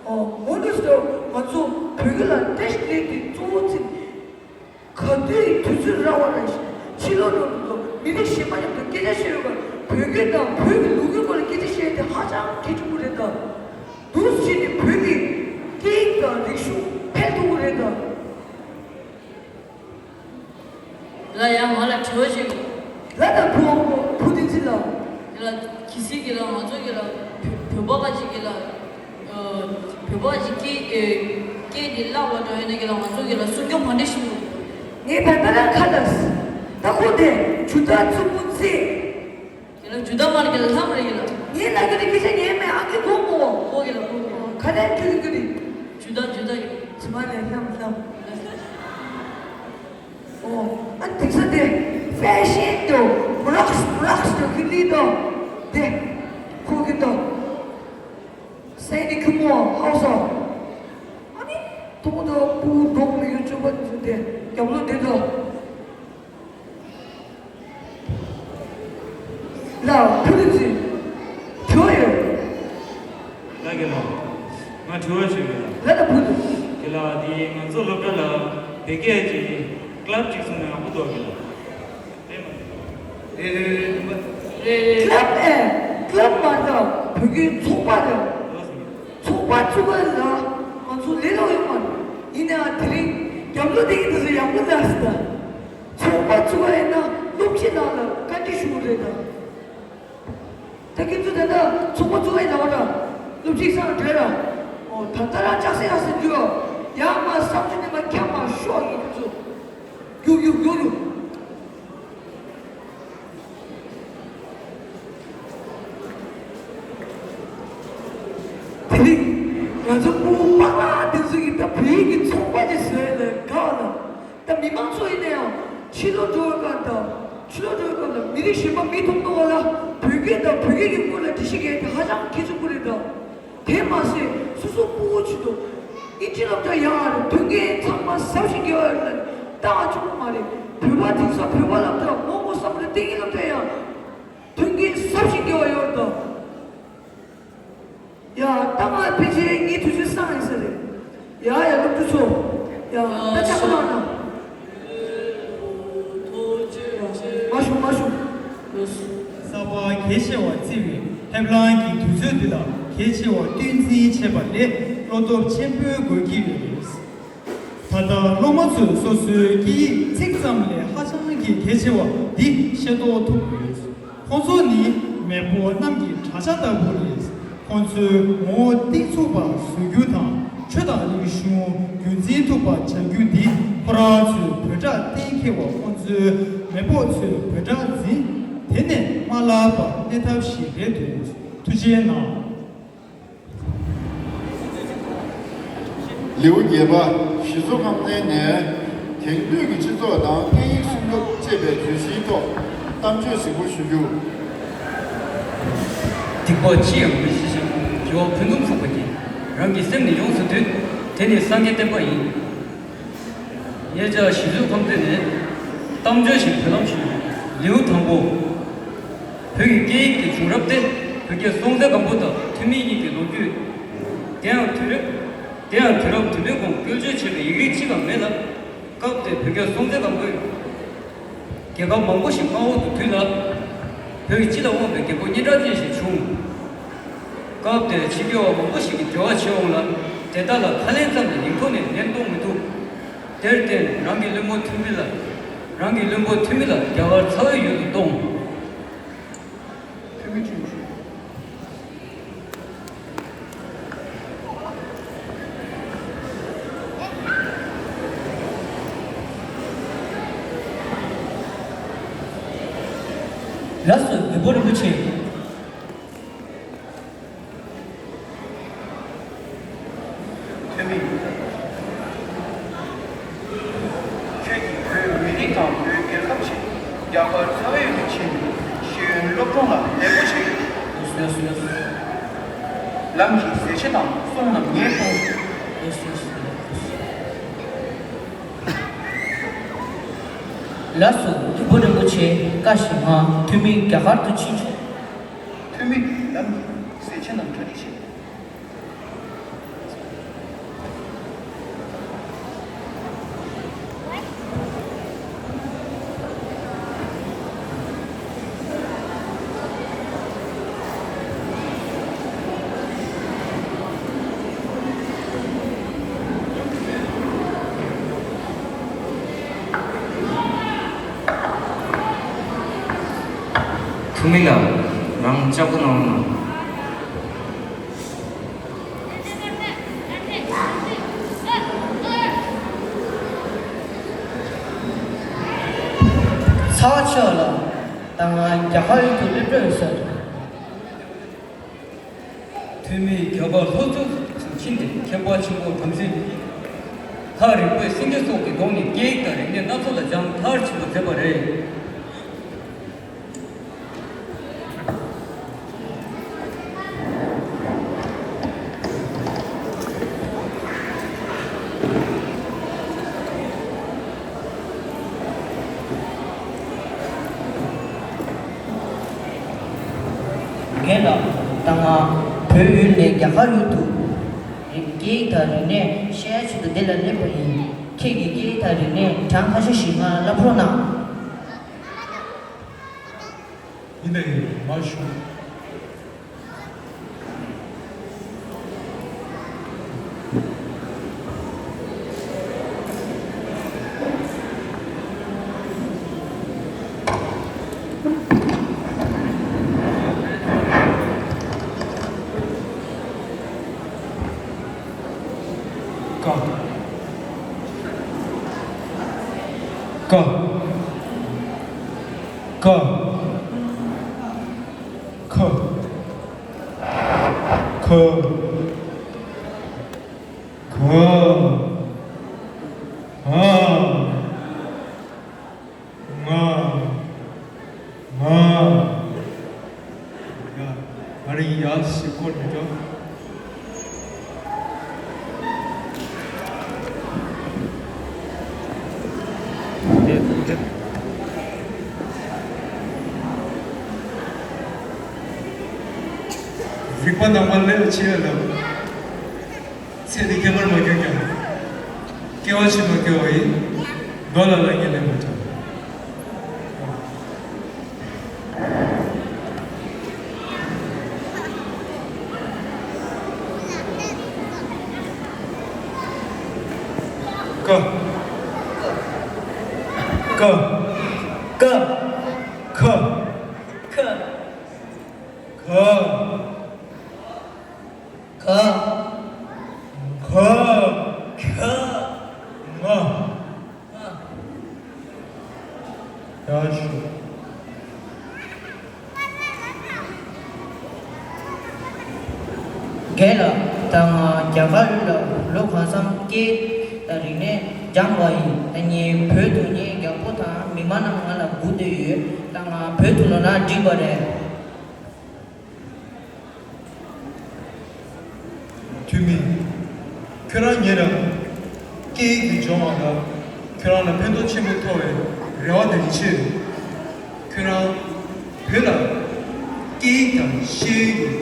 ཨོ། མོ་ནུས་ཏོ་ང་ཚོ་བོད་སྐད་ལ་བཀྲ་ཤིས་བདེ་ལེགས་དེ་གཙོ་བོ་བརྩི། ག་དུས་དུས་ཚོད་རག་པ་རེད། ཕྱི་ལོགས་ནང་དུ་མི་རིགས་གཞན་པ་མཉམ་དུ་སྐད་ཆ་བཤད་ཡོད་པ་བོད་སྐད་དང་བོད་ཀྱི་ལོ་རྒྱུས་སྐོར་ལ་སྐད་ཆ་བཤད་དེ་ཧ་ཅང་གལ་ཆེན་པོ་རེད་ད། འདུག་སེ་བྱས་ནས་བོད་ཀྱི་སྐད་ཡིག་དང་རིག་གཞུང་འཕེལ་ཐུབ་ཀྱི་རེད་ད། ལ་ཡང་ང་ལ་དྲི་བ་ཞིག་ལ་དང་བུ་བུ་དེ་ཚི་ལ། ལ་གི་སི་གི་ལ་ང་ཚོ་གི་ལ་བོད་པ་ག་ཅིག་གི་ལ། བོད་པ་ག་ཅིག་སྐད་སྐད་དེ་བརླག་པ་འདྲ་ཡོད་ན་གི་ལ་ང་ཚོ་གི་ལ་སྲུང་སྐྱོབ་ག་འདྲ་ཞིག་དགོས། ངས་ད་ལྟ་རང་ཁ་ལ་ད་ཁོ་དེ་ཇུ་ད་ཙུ་མུ་ཙེ། ཡ་ལ་ཇུ་ད་མར་གི་ལ་ལྷམ་རེ་གི་ལ། ངས་ལ་གི་རེ་སྐད་ཆ་ཉན་མེད་ཨ་ཀི་གོ་མོ། ཁོ་གི་ལ་ཁོ་གི་ལ། ཁ་ནས་ཁྱོད་ཀྱི་གི་རེ། ཇུ་ད་ཇུ་ད་གི། ཇི་མ་ལས་ལྷམ་ལྷམ། ཨོ། ཨ་དེ་ཚོ་དེ་ཧྥེ་ཤན་དུ་རོགས་རོགས་དུ་གི་ལི་དོ། དེ་ཁོ་གི་དོ། སེ་ནི་ཁུ་མོ་ཧའོ་སོ། ཨ་ནི་ཐོག་དུ་པུ་འབྲོག་མི་ཡུལ་ཆུ་པ་དེ་རྒྱབ་ལོ་དེ་དོ། ལ་ཕུ་དུ་ཚི། ཁྱོ་ཡོད། ལ་གི་ལ། ང་དྲི་བ་ཞིག་ཡོད་ལ། ལ་ལ་ཕུ་དུ། གི་ལ་དེ་ང་ཚོ་སློབ་གྲྭ་ལ་བོད་སྐད་ཀྱི་ཀླབ་ཅིག་བཟོས་ན་ཡག་པོ་འདུག་གི་ལ། རེད་མ་རེད། རེད་རེད་རེད་རེད། ཀླབ་ཨེ། ཀླབ་མ་འདྲ་བོད་སྐད་ཚོགས་པ་རེད། ལགས་སོ། ཚོགས་པ་བཙུགས་པ་ལ་ང་ཚོ་ལས་སླ་པོ་ཡོད་མ་རེད། ཡིན་ནའང་དེ་རིང་རྒྱབ་ལོ་དེ་གི་དུས་སུ་ཡག་པོ་ལ་སི་ད། ཚོགས་པ་བཙུགས་པ་ཡིན་ན་སློབ་སྤྱི་ནང་ལ་བཀའ་འདྲི་ཞུ་གི་རེད་ད། ད་ཁྱེད་ཚོ་ད་ལྟ་ཚོགས་པ་བཙུགས་པའི་ལག་ར། སློབ་ཁྲིད་སང་གྲོལ་ར། ཨོ་ད་ལྟ་རང་ལྕགས་སེ་ཡག་སེ་འདུག་ཡ་མ་བསམ་ཚུལ་ནས་མ་ཁྱབ་མ་ཤོག་ཡིན་ཁྱེད་ཚོ། རྒྱུག་རྒྱུག་རྒྱུག་རྒྱུག་དེ་ནི་ང་ཚོ་སྤུ་གུ་པཱ་ལགས་དེ་ཚོ་ཡིན་ད་བོད་ཡིག་གི་ཚོགས་པ་ཅིག་བཟོས་ནས་དགའ་བ་ལ། ད་མི་མང་ཚོ་ཡིན་ན་ཡང་ཕྱི་ལོགས་འགྲོ་བའི་སྐབས་དང་ཕྱི་ལོགས་འགྲོ་བའི་སྐབས་ལ་མི་རིགས་གཞན་པ་མི་མཐོང་མཐོང་བ་ལ་བོད་སྐད་དང་བོད་སྐད་ཀྱི་སྐོར་ལ་འགྲེལ་བཤད་རྒྱག་ཡ་དེ་ཧ་ཅང་གལ་ཆེན་པོ་རེད་ད། དེ་མ་ཟད་སོ་སོ་སྤུ་གུ་ཆེད་དུ་ཨིན་ཇི་སློབ་གྲྭ་ཡར་མཐུན་རྐྱེན་ཚང་མ་ཟབ་ཞིག་རྒྱག་ཡ་ལ་ཏང་ཆུང་མ་རེད། བོད་པ་དེང་སང་བོད་པ་སློབ་གྲྭ་མོན་གྷོ་བསམ་བློ་གཏོང་གི་སློབ་གྲྭ་ཡང་མཐུན་རྐྱེན་ཟབ་ཞིག་རྒྱག་ཡ་ཡོད་ད། ཡ་ད་ང་ཕལ་ཆེར་ངའི་དུས་ཚོད་ ཡ་ཡ། སློབ་ཕྲུག་ཚོ། ཡ། ད་ཆག་པ་ལངས་ན། ཡ། མ་ཤོང་མ་ཤོང་། གསར་པ་གལ་ཆེ་བ་བརྩི་བའི་ཕེབས་ལམ་གྱི་དུས་ཚོད་འདི་ལ་གལ་ཆེ་བ་བསྟུན་འཛིན་བྱས་པ་ལས་བློ་སྟོབས་ཆེན་པོའི་དགོས་ཀྱི་ཡོད་རེད། ད་ལྟ་སློབ་མ་ཚོས་སོ་སོའི་སྐད་ཡིག་ཚིག་ཙམ་ལས་ཧ་ཅང་གི་གལ་ཆེ་བ་འདི་ཤེས་རྟོགས་ཐུབ་ཡོད། ཁོང་ཚོ་ནི་མེས་པོ་གནམ་གྱི་གྲྭ་ཆ་ལྟ་བུ་རེད། ཁོང་ཚོའི་ངོ་བོ་གཏིང་ཚུགས་པ་བཟོ་རྒྱུ་དང་། ཆོས་དང་རིག་གཞུང་རྒྱུན་འཛིན་ཐུབ་པ་བྱ་རྒྱུ་འདི་ཁོ་རང་ཚོའི་འབོད་སྒྲ་གཏན་འཁེལ་བ། ཁོང་ཚོའི་མེས་པོ་ཚོའི་འབོད་སྒྲ་འཛིན། དེ་ནས་མ་བརླག་པར་གནས་ཐབས་ཤིག་རེད་འདུག། ཐུགས་རྗེ་གནང་། ལེའུ་བརྒྱད་པ། གཞི་བཟོ་ཁང་ནས་དེང་དུས་ཀྱི་སྤྱི་ཚོགས་དང་སྐད་ཡིག་སྲུང་སྐྱོབ་ཅེས་པའི་བརྗོད་གཞིའི་ཐོག་གཏམ་བརྗོད་གཟིགས་འབུལ་ཞུ་རྒྱུ། སྡིག་པ་ཅི་ཡང་མི་བྱེད་ཅིང་། དགེ་བ་ཕུན་སུམ་ཚོགས་པར་བགྱི། རང་གི་སེམས་ནི་ཡོངས་སུ་འདུལ། དེ་ནི་སངས་རྒྱས་བསྟན་པ་ཡིན། ངེད་ཅག་གཞིས་བཟོ་ཁང་ཚན་ནས་གཏམ་བརྗོད་ཞིག་འབུལ་ལམ་ཞུ། ལེའུ་དང་པོ། བོད་ཀྱི་སྐད་ཡིག་གི་བྱུང་རབས་ཏེ། བོད་རྒྱལ་སྲོང་བཙན་སྒམ་པོ་དང་ཐོན་མི་གཉིས་ཀྱི་ལོ་རྒྱུས། དེ་ཡང་དུས་རབས། དེ་ཡང་དུས་རབས་བདུན་པའི་གོང་བཀོལ་སྤྱོད་བྱས་པའི་ཡིག་རིགས་གཅིག་ཀྱང་མེད་ལ། སྐབས་དེར་བོད་རྒྱལ་སྲོང་བཙན་སྒམ་པོས་རྒྱལ་ཁབ་མང་པོ་ཞིག་དམག་འོག་ཏུ་བསྡུས་ལ། བོད་ཀྱི་སྤྱི་ལ་དབང་བའི་རྒྱལ་པོ་སྙན་གྲགས་ཅན་ཞིག་བྱུང་། སྐབས་དེར་ཕྱི་རྒྱལ་བ་མང་པོ་ཞིག་གིས་འབྲེལ་བ་བྱེད་འོང་ལ། དེ་དག་ལ་ཁ་ལན་ཙམ་ལས་ཡིག་ཐོག་ནས་ལན་གཏོང་མི་ཐུབ། དེར་བརྟེན་རང་གི་བློན་པོ་ཐོན་མི་ལ། རང་གི་བློན་པོ་ཐོན་མི་ལ་རྒྱ་གར་ཚ་བའི་ཡུལ་དུ་གཏོང་། ཐོན་མི་ཁྲིད་ཞུ། ལགས་སོ། རྒྱལ་པོ་རིན་པོ་ཆེ། ཐོན་མི། ཁྱོད་ཀྱིས་བོད་མི་རིགས་དང་བོད་རྒྱལ་ཁབ་ཆེད་རྒྱ་གར་ཚ་བའི་ཡུལ་དུ་ཕྱིན་ནས་ཤེས་ཡོན་སློབ་སྦྱོང་ལ་འདེགས་པོ་བྱེད། ལགས་སོ། ལགས་སོ། ལམ་གྱི་ཟས་བཅད་དང་བསོད་ནམས་ངས་ཕུལ། ལགས་སོ། ལགས་སོ། རྒྱལ་པོ་རིན་པོ་ཆེ། བཀའ་བཞིན་ང་ཐོན་མི་རྒྱ་གར་དུ་ཕྱིན་ཆོག། ཐོན་མི། ལམ་གྱི་ཟས་བཅད་རྣམས་གྲ་སྒྲིག་བྱེད། ཐུ་མི་ལགས། རང་ལྕགས་པོ་གནང་རོགས་གནང་། ཚ་བ་ཆེ་བ་ལ། ད་ང་རྒྱ་གར་ཡུལ་དུ་སླེབས་འགྲོ་ཡོད་ས་རེད། ཐོན་མིས་རྒྱ་གར་ལྷོ་ཕྱོགས་སུ་ཕྱིན་ཏེ་མཁས་པ་ཆེན་པོ་བྲམ་ཟེ་ཐག་རིང་པོའི་སེང་གེ་སོགས་ཀྱི་གདོང་ནས་སྐད་ཡིག་དང་རིག་གནས་སྣ་ཚོགས་ལ་སྦྱངས་མཐར་ཕྱིན་པ་མཛད་པ་རེད། རྒན་ལགས། ད་ང་བོད་ཡུལ་ནས་རྒྱ་གར་ཡུལ་དུ་སྐད་ཡིག་དང་རིག་གནས་ཤེས་ཡ་ཆེད་དུ་འདི་ལ་སླེབས་པ་ཡིན། ཁྱེད་ཀྱིས་སྐད་ཡིག་དང་རིག་གནས་གྲངས་ཁ་ཤས་ཤིག་ང་ལ་བསླབ་རོགས་གནང་། ཡིན་ད་ཡིན། མ་ཞུ། ཀ། ཀ། ཀ། ཁ། ཁ། ག། ང་། ང་། ང་། ང་། ང་། ང་། ང་། ང་རང་ཡ་ཞིག་སྐོར་མི་འགྲོ། རིག་པ་ནང་མ་ལས་ཆེ་བ་ལ། ཚེ་འདི་ཁྱད་པར་མ་གྱུར་ཀྱང་ སྐྱེ་བ་ཕྱི་མ་སྐྱེ་བ་ཡི། མདོ་ལ་ལ་ཉེ་ལས་མི་འདྲ། ཀ། ཀ། ཀ། ཁ། ཁ། ཁ། ཁ། ཁ། ཁ། ང་། ང་། ཡ་ཤུ། རྒན་ལགས། ད་ང་རྒྱ་གར་ལ་ལོ་གང་འཚམ་སྐད་དང་རིག་གནས་སྦྱངས་པ་ཡིན། ད་ངས་བོད་ཐོག་ངའི་རྒྱལ་པོ་དང་མི་མང་རྣམས་ང་ལ་སྒུག་བསྡད་ཡོད། ད་ང་བོད་ཐོག་ལོ་ན་འགྲིག་པ་རེད། འཐུས་མི། ཁྱོད་རང་ཉིད་ལ་སྐད་ཡིག་འདི་སྦྱོང་བ་ལ་ཁྱོད་རང་ལ་ཕན་ཐོགས་ཆེན་པོ་ཐོགས་པའི་རེ་བ་དང་ཡིད་ཆེས་ཡོད། ཁྱོད་རང་བོད་ལ་སྐད་ཡིག་དང་ཤེས་ཡོན་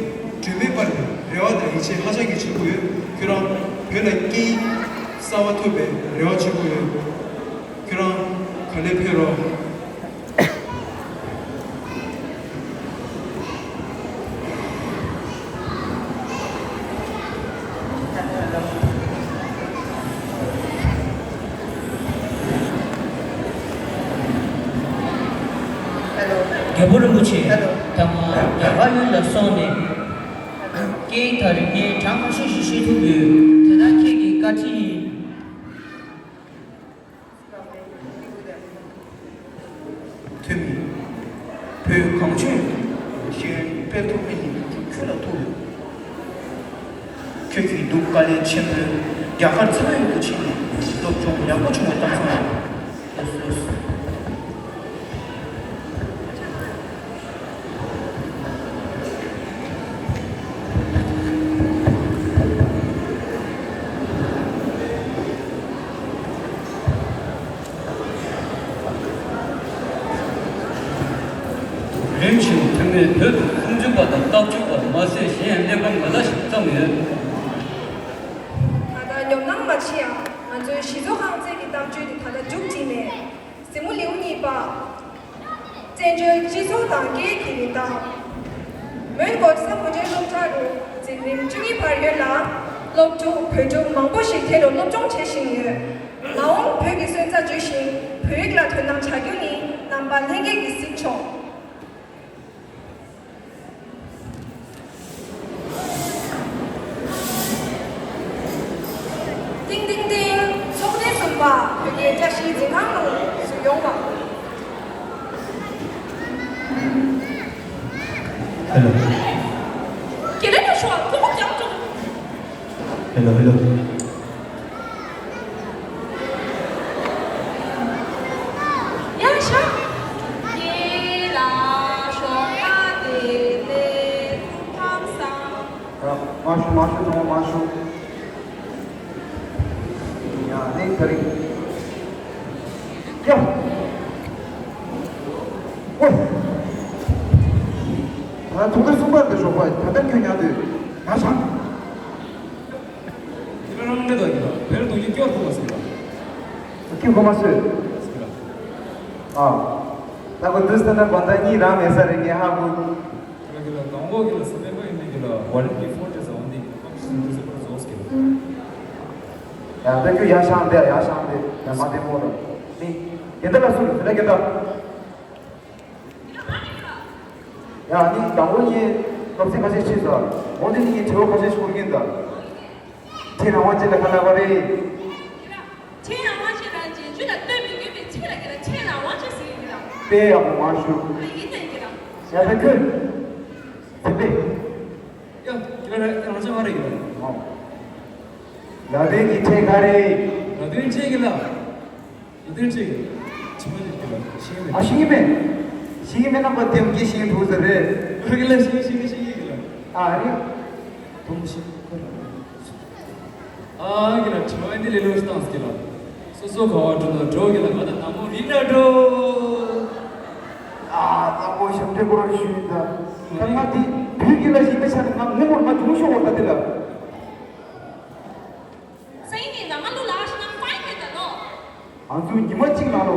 གྱི་སྒྲོན་མེ་སྤར་བའི་རེ་བ་དང་ཡིད་ཆེས་ཧ་ཅང་གི་ཆེན་པོ་ཡོད། ཁྱོད་རང་བོད་ལ་སྐད་ཡིག་གསར་བ་ཐོབ་པའི་རེ་བ་ཆེན་པོ་ཡོད། ཁྱོད་རང་ག་ལེར་ཕེབས་རོགས། རྒྱལ་པོ་རིན་པོ་ཆེ། ད་ང་རྒྱ་གར་ཡུལ་ལ་སོང་ནས་སྐད་ཡིག་དང་རིག་གནས་གྲངས་ཁ་ཤས་ཤིག་ཤེས་ཐུབ་ཡོད། དེ་དག་ཁྱེད་ཀྱི་བཀའ་དྲིན་ཡིན། འཐུས་མི། བོད་གངས་ལྗོངས་ཤེས་ཡོན་སྤེལ་གཏོང་མི་ཡིན་ཁྱོད་ལ་ཐུག་ཡོད། ཁྱོད་ཀྱིས་འདུག་དཀའ་ལས་ཆེན་པོས་རྒྱ་གར་རྩ་བའི་ཡུལ་དུ་ཕྱིན་ནས་སློབ་སྦྱོང་ཡག་པོ་བྱུང་བའི་གཏམ་བཟང་ཡོད། ལགས་སོ། རིམ་བཞིན་འཐུས་མིས་བོད་དུ་གསུང་ཆོས་པ་དང་རྟགས་ཆོས་པ་མ་ཟད་གཞན་ཡང་གནས་བབ་མི་འདྲ་ཞིག་བརྩམས་ཡོད། ད་ལྟ་ཉོབ་སྣང་མ་མཆིས་ཡང་ང་ཚོའི་གཞི་བཟོ་ཁང་བཅས་ཀྱི་གཏམ་བརྗོད་དེ་ད་ལྟ་མཇུག་བསྒྲིལ་ནས། གཟིགས་མོ་ལེའུ་གཉིས་པ། བཙན་བྱོལ་སྤྱི་ཚོགས་དང་སྐད་ཀྱི་རིན་ཐང་། མོན་གྷོ་ས་མུ་ཇའི་སློབ་གྲྭ་རུ་འཛིན་རིམ་བཅུ་གཉིས་བར་ཡོད་ལ། སློབ་ཕྲུག་བོད་ཕྲུག་མང་པོ་ཞིག་དེ་རུ་སློབ་སྦྱོང་བྱེད་བཞིན་ཡོད། མ་འོངས་བོད་ཀྱི་སོན་རྩ་འཇུ་ཞིང་བོད་ཡིག་ལ་དོ་སྣང་བྱ་རྒྱུ་ནི་རྣམ་པ་ལྷན་རྒྱས་ཀྱིས་གཟིགས་ཆོག། ཏིང་ཏིང་ཏིང་། ཚོགས་སྡེ་གསུམ་པ་བོད་རྒྱའི་བཀྲ་ཤིས་འཛིན་ཁང་ནང་ཞུགས་ཡོང་བ། ཧེ་ལོ། ཀྱེ་རེ་ན་ཤོ་ཀོ་ཀོ་ཀྱང་ཀྱང་། ཧེ་ལོ་ཧེ་ལོ། ཡ་ཤ། ཀྱེ་ལ་ཤོ་ཀ་དེ་ལེ་ཐུག་ཐམ་སང་། ཡ། མ་ཤོ་མ་ཤོ་ཚང་མ་མ་ཤོ། ཡ། ནི་ད་རིང་། ཡ། ཨོ། ད་ཐུག་གི་གསུམ་པ་འདི་ཤོག་པ་ད་ལྟ་ཁྱོད་ཉལ་དུས་ང་ཆང་། ཁྱེད་རང་འདྲ་དང་ཡིན་ལ་བེར་དུ་ཡིན་སྐྱོར་ཐུབ་པ་ཟེར་ལ། ཁྱེད་ཁོ་མ་ཟོས། ཟེར་ལ། ཨ། ད་ཁོ་འདུག་ས་ན་བ་ད་གཉིས་རང་མེད་ས་རེད་ངས་ཧ་གོ། ཁྱེད་ལ་དང་པོ་ཁྱེད་ལ་ས་པན་པ་ཡིན་ནི་ཁྱེད་ལ་ཝ་ལིན་གྱི་ཕོ་ཏེ་ཟ་འོང་འདི་ཁམས་སུ་འདུག་ཟེར་པར་རྫོགས་ཟེར། ཡ་ད་ཁྱོད་ཡ་ཤང་དེ་ཡ་ཤང་དེ་ཡ་མ་དེ་མོ་ར། ནི། དེ་འདྲ་ལ་སུ་རེད་ཟེར་ལ་དེ་འདྲ། ཡ་ནི་དང་པོ་ངས་སློབ་ཚན་ཁ་ཤས་ཤེས་སོང་། འོ་དེ་ནི་ངས་དྲི་བ་ཁ་ཤས་ཤིག་ཤོར་གྱིན་འདུག་ཁྱེད་རང་དབང་ཅན་ལ་ཁ་ལག་པ་རེད། ཁྱེད་རང་དབང་ཅན་ལ་རྗེས་འཇུག་ལ་ལྟོས་མི་དགོས་པའི་ཚིག་ལ་ཁྱེད་ལ་ཁྱེད་རང་དབང་ཅན་ཟེར་གྱི་རེད་ལ། དཔེ་ཡག་པོ་མ་ཞུ། ཨ་ཡིན་ན་ཡིན་གྱི་ར། ཡ་ད་ཁྱོད། དེ་པས། ཡ་ཁྱེད་རང་རང་ཅག་མ་རེད་ཡོད། ཨོ། ལ་དོན་གྱི་ཕྲད་ག་རེད། ལ་དོན་ཅིག་གི་ལ། ལ་དོན་ཅིག་ཕྱི་མ་ཅིག་གི་ལ་ཤེས་མེད། ཨ་ཤེས་མེད། ཤེས་མེད་ན་པ་དེམ་གྱི་ཤེས་ཐུབ་ས་རེད། ཁྱེད་ལ་ཤེས་ཤེས་ཤེས་གི་ལ། ཨ་རེད། དུང་ཤེས་ཁོ་ལ། ཨ་གི་ལ་དྲི་བ་འདི་ལས་ལོས་བཏང་སྐྱེ་ལ། སོ་སོ་ག་བ་འགྲོ་ན་འགྲོ་གི་ལ་ང་དང་དང་མོ་རིག་ན་འགྲོ། ཨ་དང་མོ་ཞབས་འདྲེན་སྐོར་ཞུས་ད། ད་ང་འདི་བུ་གི་ལ་ཞིག་མི་ཆ་ནི་ང་ངོ་མར་མ་བྱུང་ཤོག་བ་ད་དེ་ལ། སེང་ནི་ནང་ང་ལོ་ལ་ཞིག་ན་ཕའི་མེད་ད། ང་ཚོ་ཉི་མ་གཅིག་ནང་ལོ་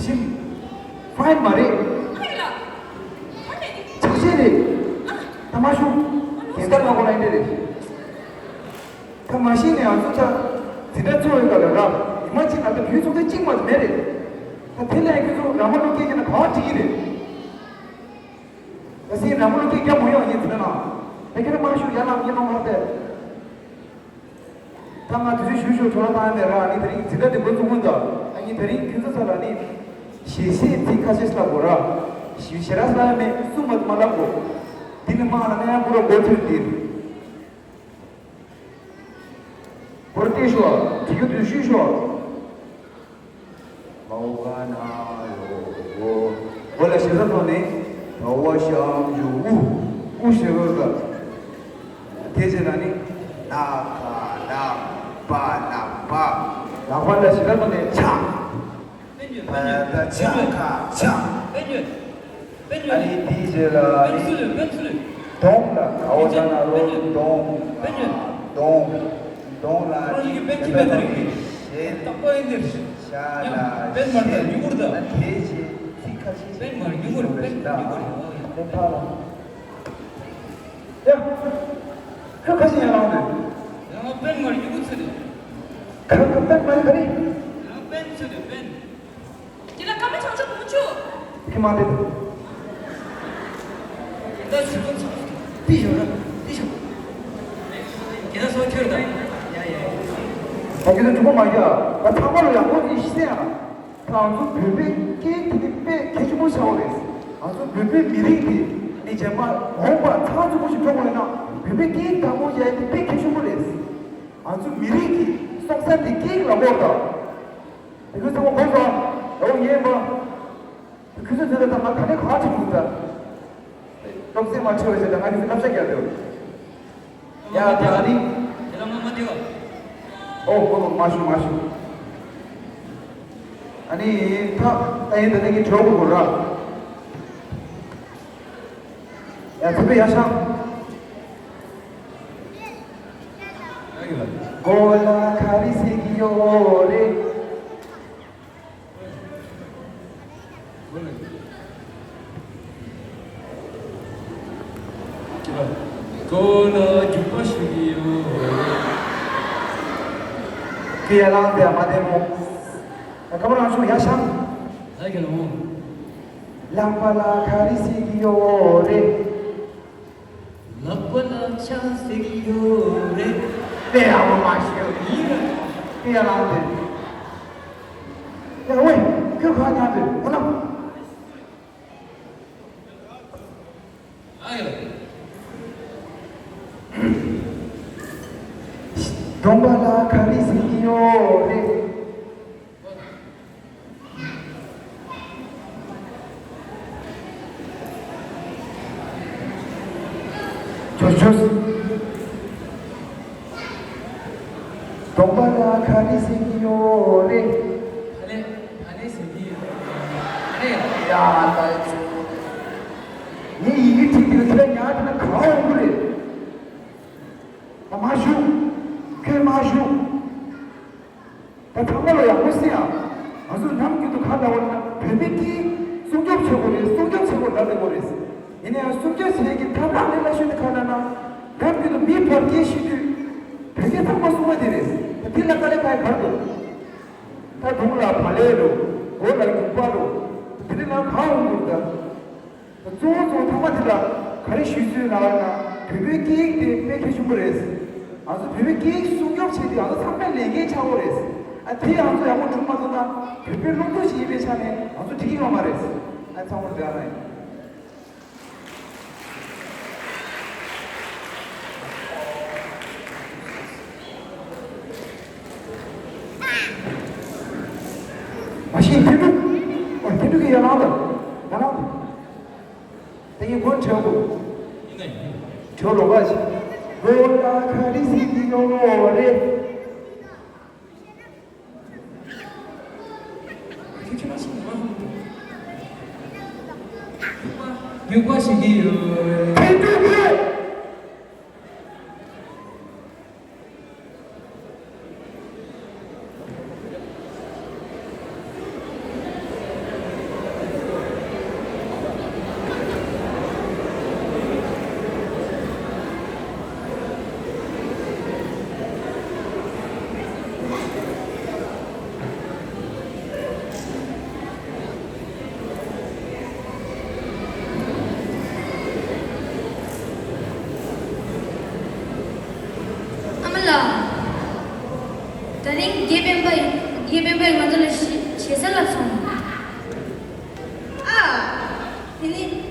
ཤིན་ཕའིན་མ་རེད། ཆགས་ཤེས་རེད། ད་མ་ཤོང་། རྒན་དར་ང་ཁོ་ལ་ཨེ་འདྲ་རེད། ད་མ་ཤེས་ནས་ང་ཚོ་ད་འཛིན་གྲྭ་ཚོགས་ཡོད་ག་ལ་ར་ཉི་མ་གཅིག་ནང་ད་བུའི་ཚོགས་ཐེངས་གཅིག་མ་མེད་རེད། ད་དེ་ལས་ཁྱོད་ཚོ་ར་མ་ལོ་སྐད་ཀྱི་ན་ག་བ་འགྲིག་གི་རེད། ད་སེམས་ནང་མོ་ལོ་སྐད་རྒྱབ་མོ་ཡོང་ཡིན་ཟེར་ན། ད་ཁྱེད་རང་མ་ཞུ་ཡར་ལངས་ཡིན་ནོ་མ་རེད། ད་ང་དུས་ཚོད་ཞུ་ཞུ་གྲོ་ལ་བཏང་ཡ་མེད་ར་ནི་དེ་རིང་འཛིན་གྲྭ་དེ་འགོ་ཚུགས་ཀུན་ད་ཨ་ནི་དེ་རིང་ཁྱོད་ཚོ་ཚ་ལ་ནི་ཞེ་ཤེས་ཚིག་ཁ་ཤས་ལབ་དགོས་ར། ཞེ་ཞེ་ར་ས་ཡ་མེད་གསུང་མ་མ་ལབ་དགོས། དེ་ནི་མ་ལ་ནི་ཡང་ཁོ་ར་འགོ་ཚུགས་འདིར། ཁོ་ར་བལྟས་ཤོག་དྲི་རྒྱུ་དུས་ཞུས་ཤོག་མའོ་ག་ན་ཡོ། འོ་ལ་ཞེ་ས་ཐོག་ནས་ད་བ་ཤམ་ཞུ་ཨུ། ཨུ་ཞེ་བ་ག་དེ་རྗེས་ལ་ནི་ན་ཁ་ན་པ་ན་པ། ལག་པ་ལ་ཞེ་ས་ཐོག་ནས་ཆ། པན་ཡོད། པན་ཡོད། ད་ཆ་ཁ་ཆ། པན་ཡོད། པན་ཡོད། ཨ་ནི་དེའི་རྗེས་ལ་པན་ནི་སུ་ལུས། པན་སུ་ལུས། གདོང་ལ་ག་བ་ཆ་ན་རོ། པན་ཡོད། གདོང་། པན་ཡོད། གདོང་། གདོང་ལ་ཁོ་རང་གི་པན་ཁྱི་པན་དར་གི་ཞེས། ད་པ་ཡིན་དེར། ཤ་ཡ། ལ་པན་མར་ད་ཉུ་གུར་ད། ད་དེ་ཞེས་ཚིག་ཁ་ཤས་ཤིག་པན་མར་ཉུ་གུར། པན་མར་ཉུ་གུར། ཨོ་ཡ། པན་ཕ་ལ། ཡ། ཁྱོད་ཁ་ཤས་ཡར་ལངས་དུས། ཡང་པན་མར་ཉུ་གུར་ཚུད་དེ། ཁ་ཁ་པན་མར་ག་རེ། ཡང་པན་ཚུད་དེ་པན། དེ་ལ་ཀ་མ་ཆང་ཆུ་གོང་ཆུ། ཁྱི་མ་དེ། ད་ཞུ་གོ་ཚུ། ཏི་ཞོ་ར་ཏི་ཞོ། དེ་ལ་སོ་ཁྱོད་ད། ཡ་ཡ་ཡ། ད་ཁྱོད་ཚོ་གྲུ་པ་མ་རྒྱག་ད་ཚང་མ་ལ་ཡག་པོ་ཅིག་ཤེས་ཡ། ད་ང་ཚོ་བོད་པའི་སྐད་དེ་ནི་དཔེ་གལ་ཆེན་པོ་ཆགས་པ་རེད། ང་ཚོ་བོད་པའི་མི་རིགས་དེ་ནི་རྗེས་མ་འོངས་པ་ཚང་ཚུགས་པོ་ཞིག་འགྲོ་དགོས་ན་བོད་པའི་སྐད་དག་པོ་ཡ་དེ་དཔེ་གལ་ཆེན་པོ་རེད། ང་ཚོ་མི་རིགས་ཀྱི་སྲོག་རྩ་དེ་སྐད་ལ་གོ་དང་། དེ་ཁོས་ཚང་མ་གོ་སོང་། འོ་ངས་མ། ཁོས་ཚོ་དེ་ལ་ད་ང་ག་ནས་ག་བྱེད་དགོས་ད། སློབ་ཚན་མ་ཁྲིད་པ་བྱས་ད་ང་ཁྱོད་ཚོ་བསླབ་བྱ་རྒྱག་འདོད། ཡ་ད་ཨ་ནི། དེ་ལ་ང་མ་བདེ་བ། ཨོ་ཨོ་མ་ཞུ་མ་ཞུ། ཨ་ནི་ད་ད་ཡིན་ད་ནི་གི་གྲོགས་པོ་ར། ཡ་ཚེ་འཕེལ་ཡ་ཤང་། གོ་ལ་ག་རེ་ཟེར་གི་ཡོད་རེད། གོ་ལ་རྒྱུག་པ་ཞིག་ཡོད་རེད། ཁྱེད་ཡར་ལངས་དེ་མ་བདེ་མོ། ད་ཀ་པ་རང་ཤོག་ཡར་ཤང་། ད་ག་ལ་འོང་། ལག་པ་ལ་ག་རེ་ཟེར་གི་ཡོད་རེད། ལག་པ་ལ་ཆང་ཟེར་གི་ཡོད་རེད། དེ་ཡང་མ་ཤེས་ཡིན་ར། དེ་ཡང་ལངས་ཏེ། ཡ་ཝེ། ཁྱོད་ག་ཉར་དུས་ཧོ་ལ། ཨ་ཡ། གདོང་པ་ལ་ག་རེ་ཟེར་གི་ཡོད་རེད། ཅོ་ཅོ། གདོང་པ་ལ་ག་རེ་ཟེར་གྱི་ཡོད་རེད། ཕ་ལེ། ཕ་ལེ་ཟེར་གྱི་ཡོད་རེད། ཡ་ད་ཚོ། ངས་ཡི་གེ་བྲིས་དུས་ཁྱོད་ཉག་དེ་ན་གང་འོང་གི་རེད། ད་མ་ཞུ། ཁྱོད་མ་ཞུ། ད་ཚང་མ་ལ་ཡག་པོ་གསན་ཨ། ང་ཚོ་ནམ་རྒྱུན་དུ་ཁ་བརྡ་བ་ན་བོད་པའི་སྐད་སྲུང་སྐྱོབ་བྱེད་དགོས་རེད། སྲུང་སྐྱོབ་བྱེད་དགོས་རེད་ལབ་དགོས་རེད། ཡིན་ན་ཡང་སྲུང་སྐྱོབ་བྱེད་ཀྱི་ཐབས་ལམ་ལས་སླ་ཤོས་དེ་ག་ལབ་ན། ནམ་རྒྱུན་དུ་མིའི་བར་སྐད་བཤད་དུས་བོད་སྐད་ཚང་མ་གསུང་བ་དེ་རེད། ད་དེ་ལ་དཀའ་ལས་ཁག་ག་རེ་འདུག་ད་དུང་ལ་བ་ལས་རོ། མགོ་ལ་རྒྱུག་པ་རོ། དེ་རིང་ལ་གང་འོང་འདུག་ད། གཙོ་བོ་གཙོ་བོ་ཐོག་མ་དེ་ལ་ག་རེ་ཞུས་ཚུལ་ལ་ན་བོད་པའི་སྐད་ཡིག་དེ་དཔེ་གལ་ཆེན་པོ་རེད། ང་ཚོ་བོད་པའི་སྐད་ཡིག་སྲུང་སྐྱོབ་བྱེད་དུས་ང་ཚོ་ཚང་མའི་ལས་འགན་ཆགས་ཡོད་རེད། ཨ་དེ་ང་ཚོ་ཡག་པོ་སྒྲུབ་མ་ཐུབ་ན་བོད་པའི་སློབ་ཕྲུག་ཞིག་ཡིན་པའི་ཆ་ནས་ང་ཚོ་འགྲིག་གི་ཡོད་མ་རེད། ཨ་ཚང་མ་དེ་ཨ་ན་ཡིན། མ་གཞི་འཐེན་ཕྲུག་ཨོ་འཐེན་ཕྲུག་གི་ཡ་ལང་དང་ཡ་ལང་དང་། དེ་ཡི་མགོ་ཁྲེའུ། ཡིན་ན་ཡིན། ཁྲེའུ་ལོ་ག་ཞིག་མགོ་ལ་ཁ་རི་སི་གི་ཡོ་རེད། ཁྱེད་ཁྱེད་མ་སོང་མ་ཧུམ་དུ། རྒྱུག་པ་ཞིག་གི་ཡོད། ཁྱེད་ཀྱིས། དེ་རིང་དགེ་སྤེན་པ་ཡིས་དགེ་སྤེན་པ་ཡིས་ང་ཚོ་ལ་ཞེ་ཞེ་ས་ལབ་སོང་། ཨ། དེ་ནི་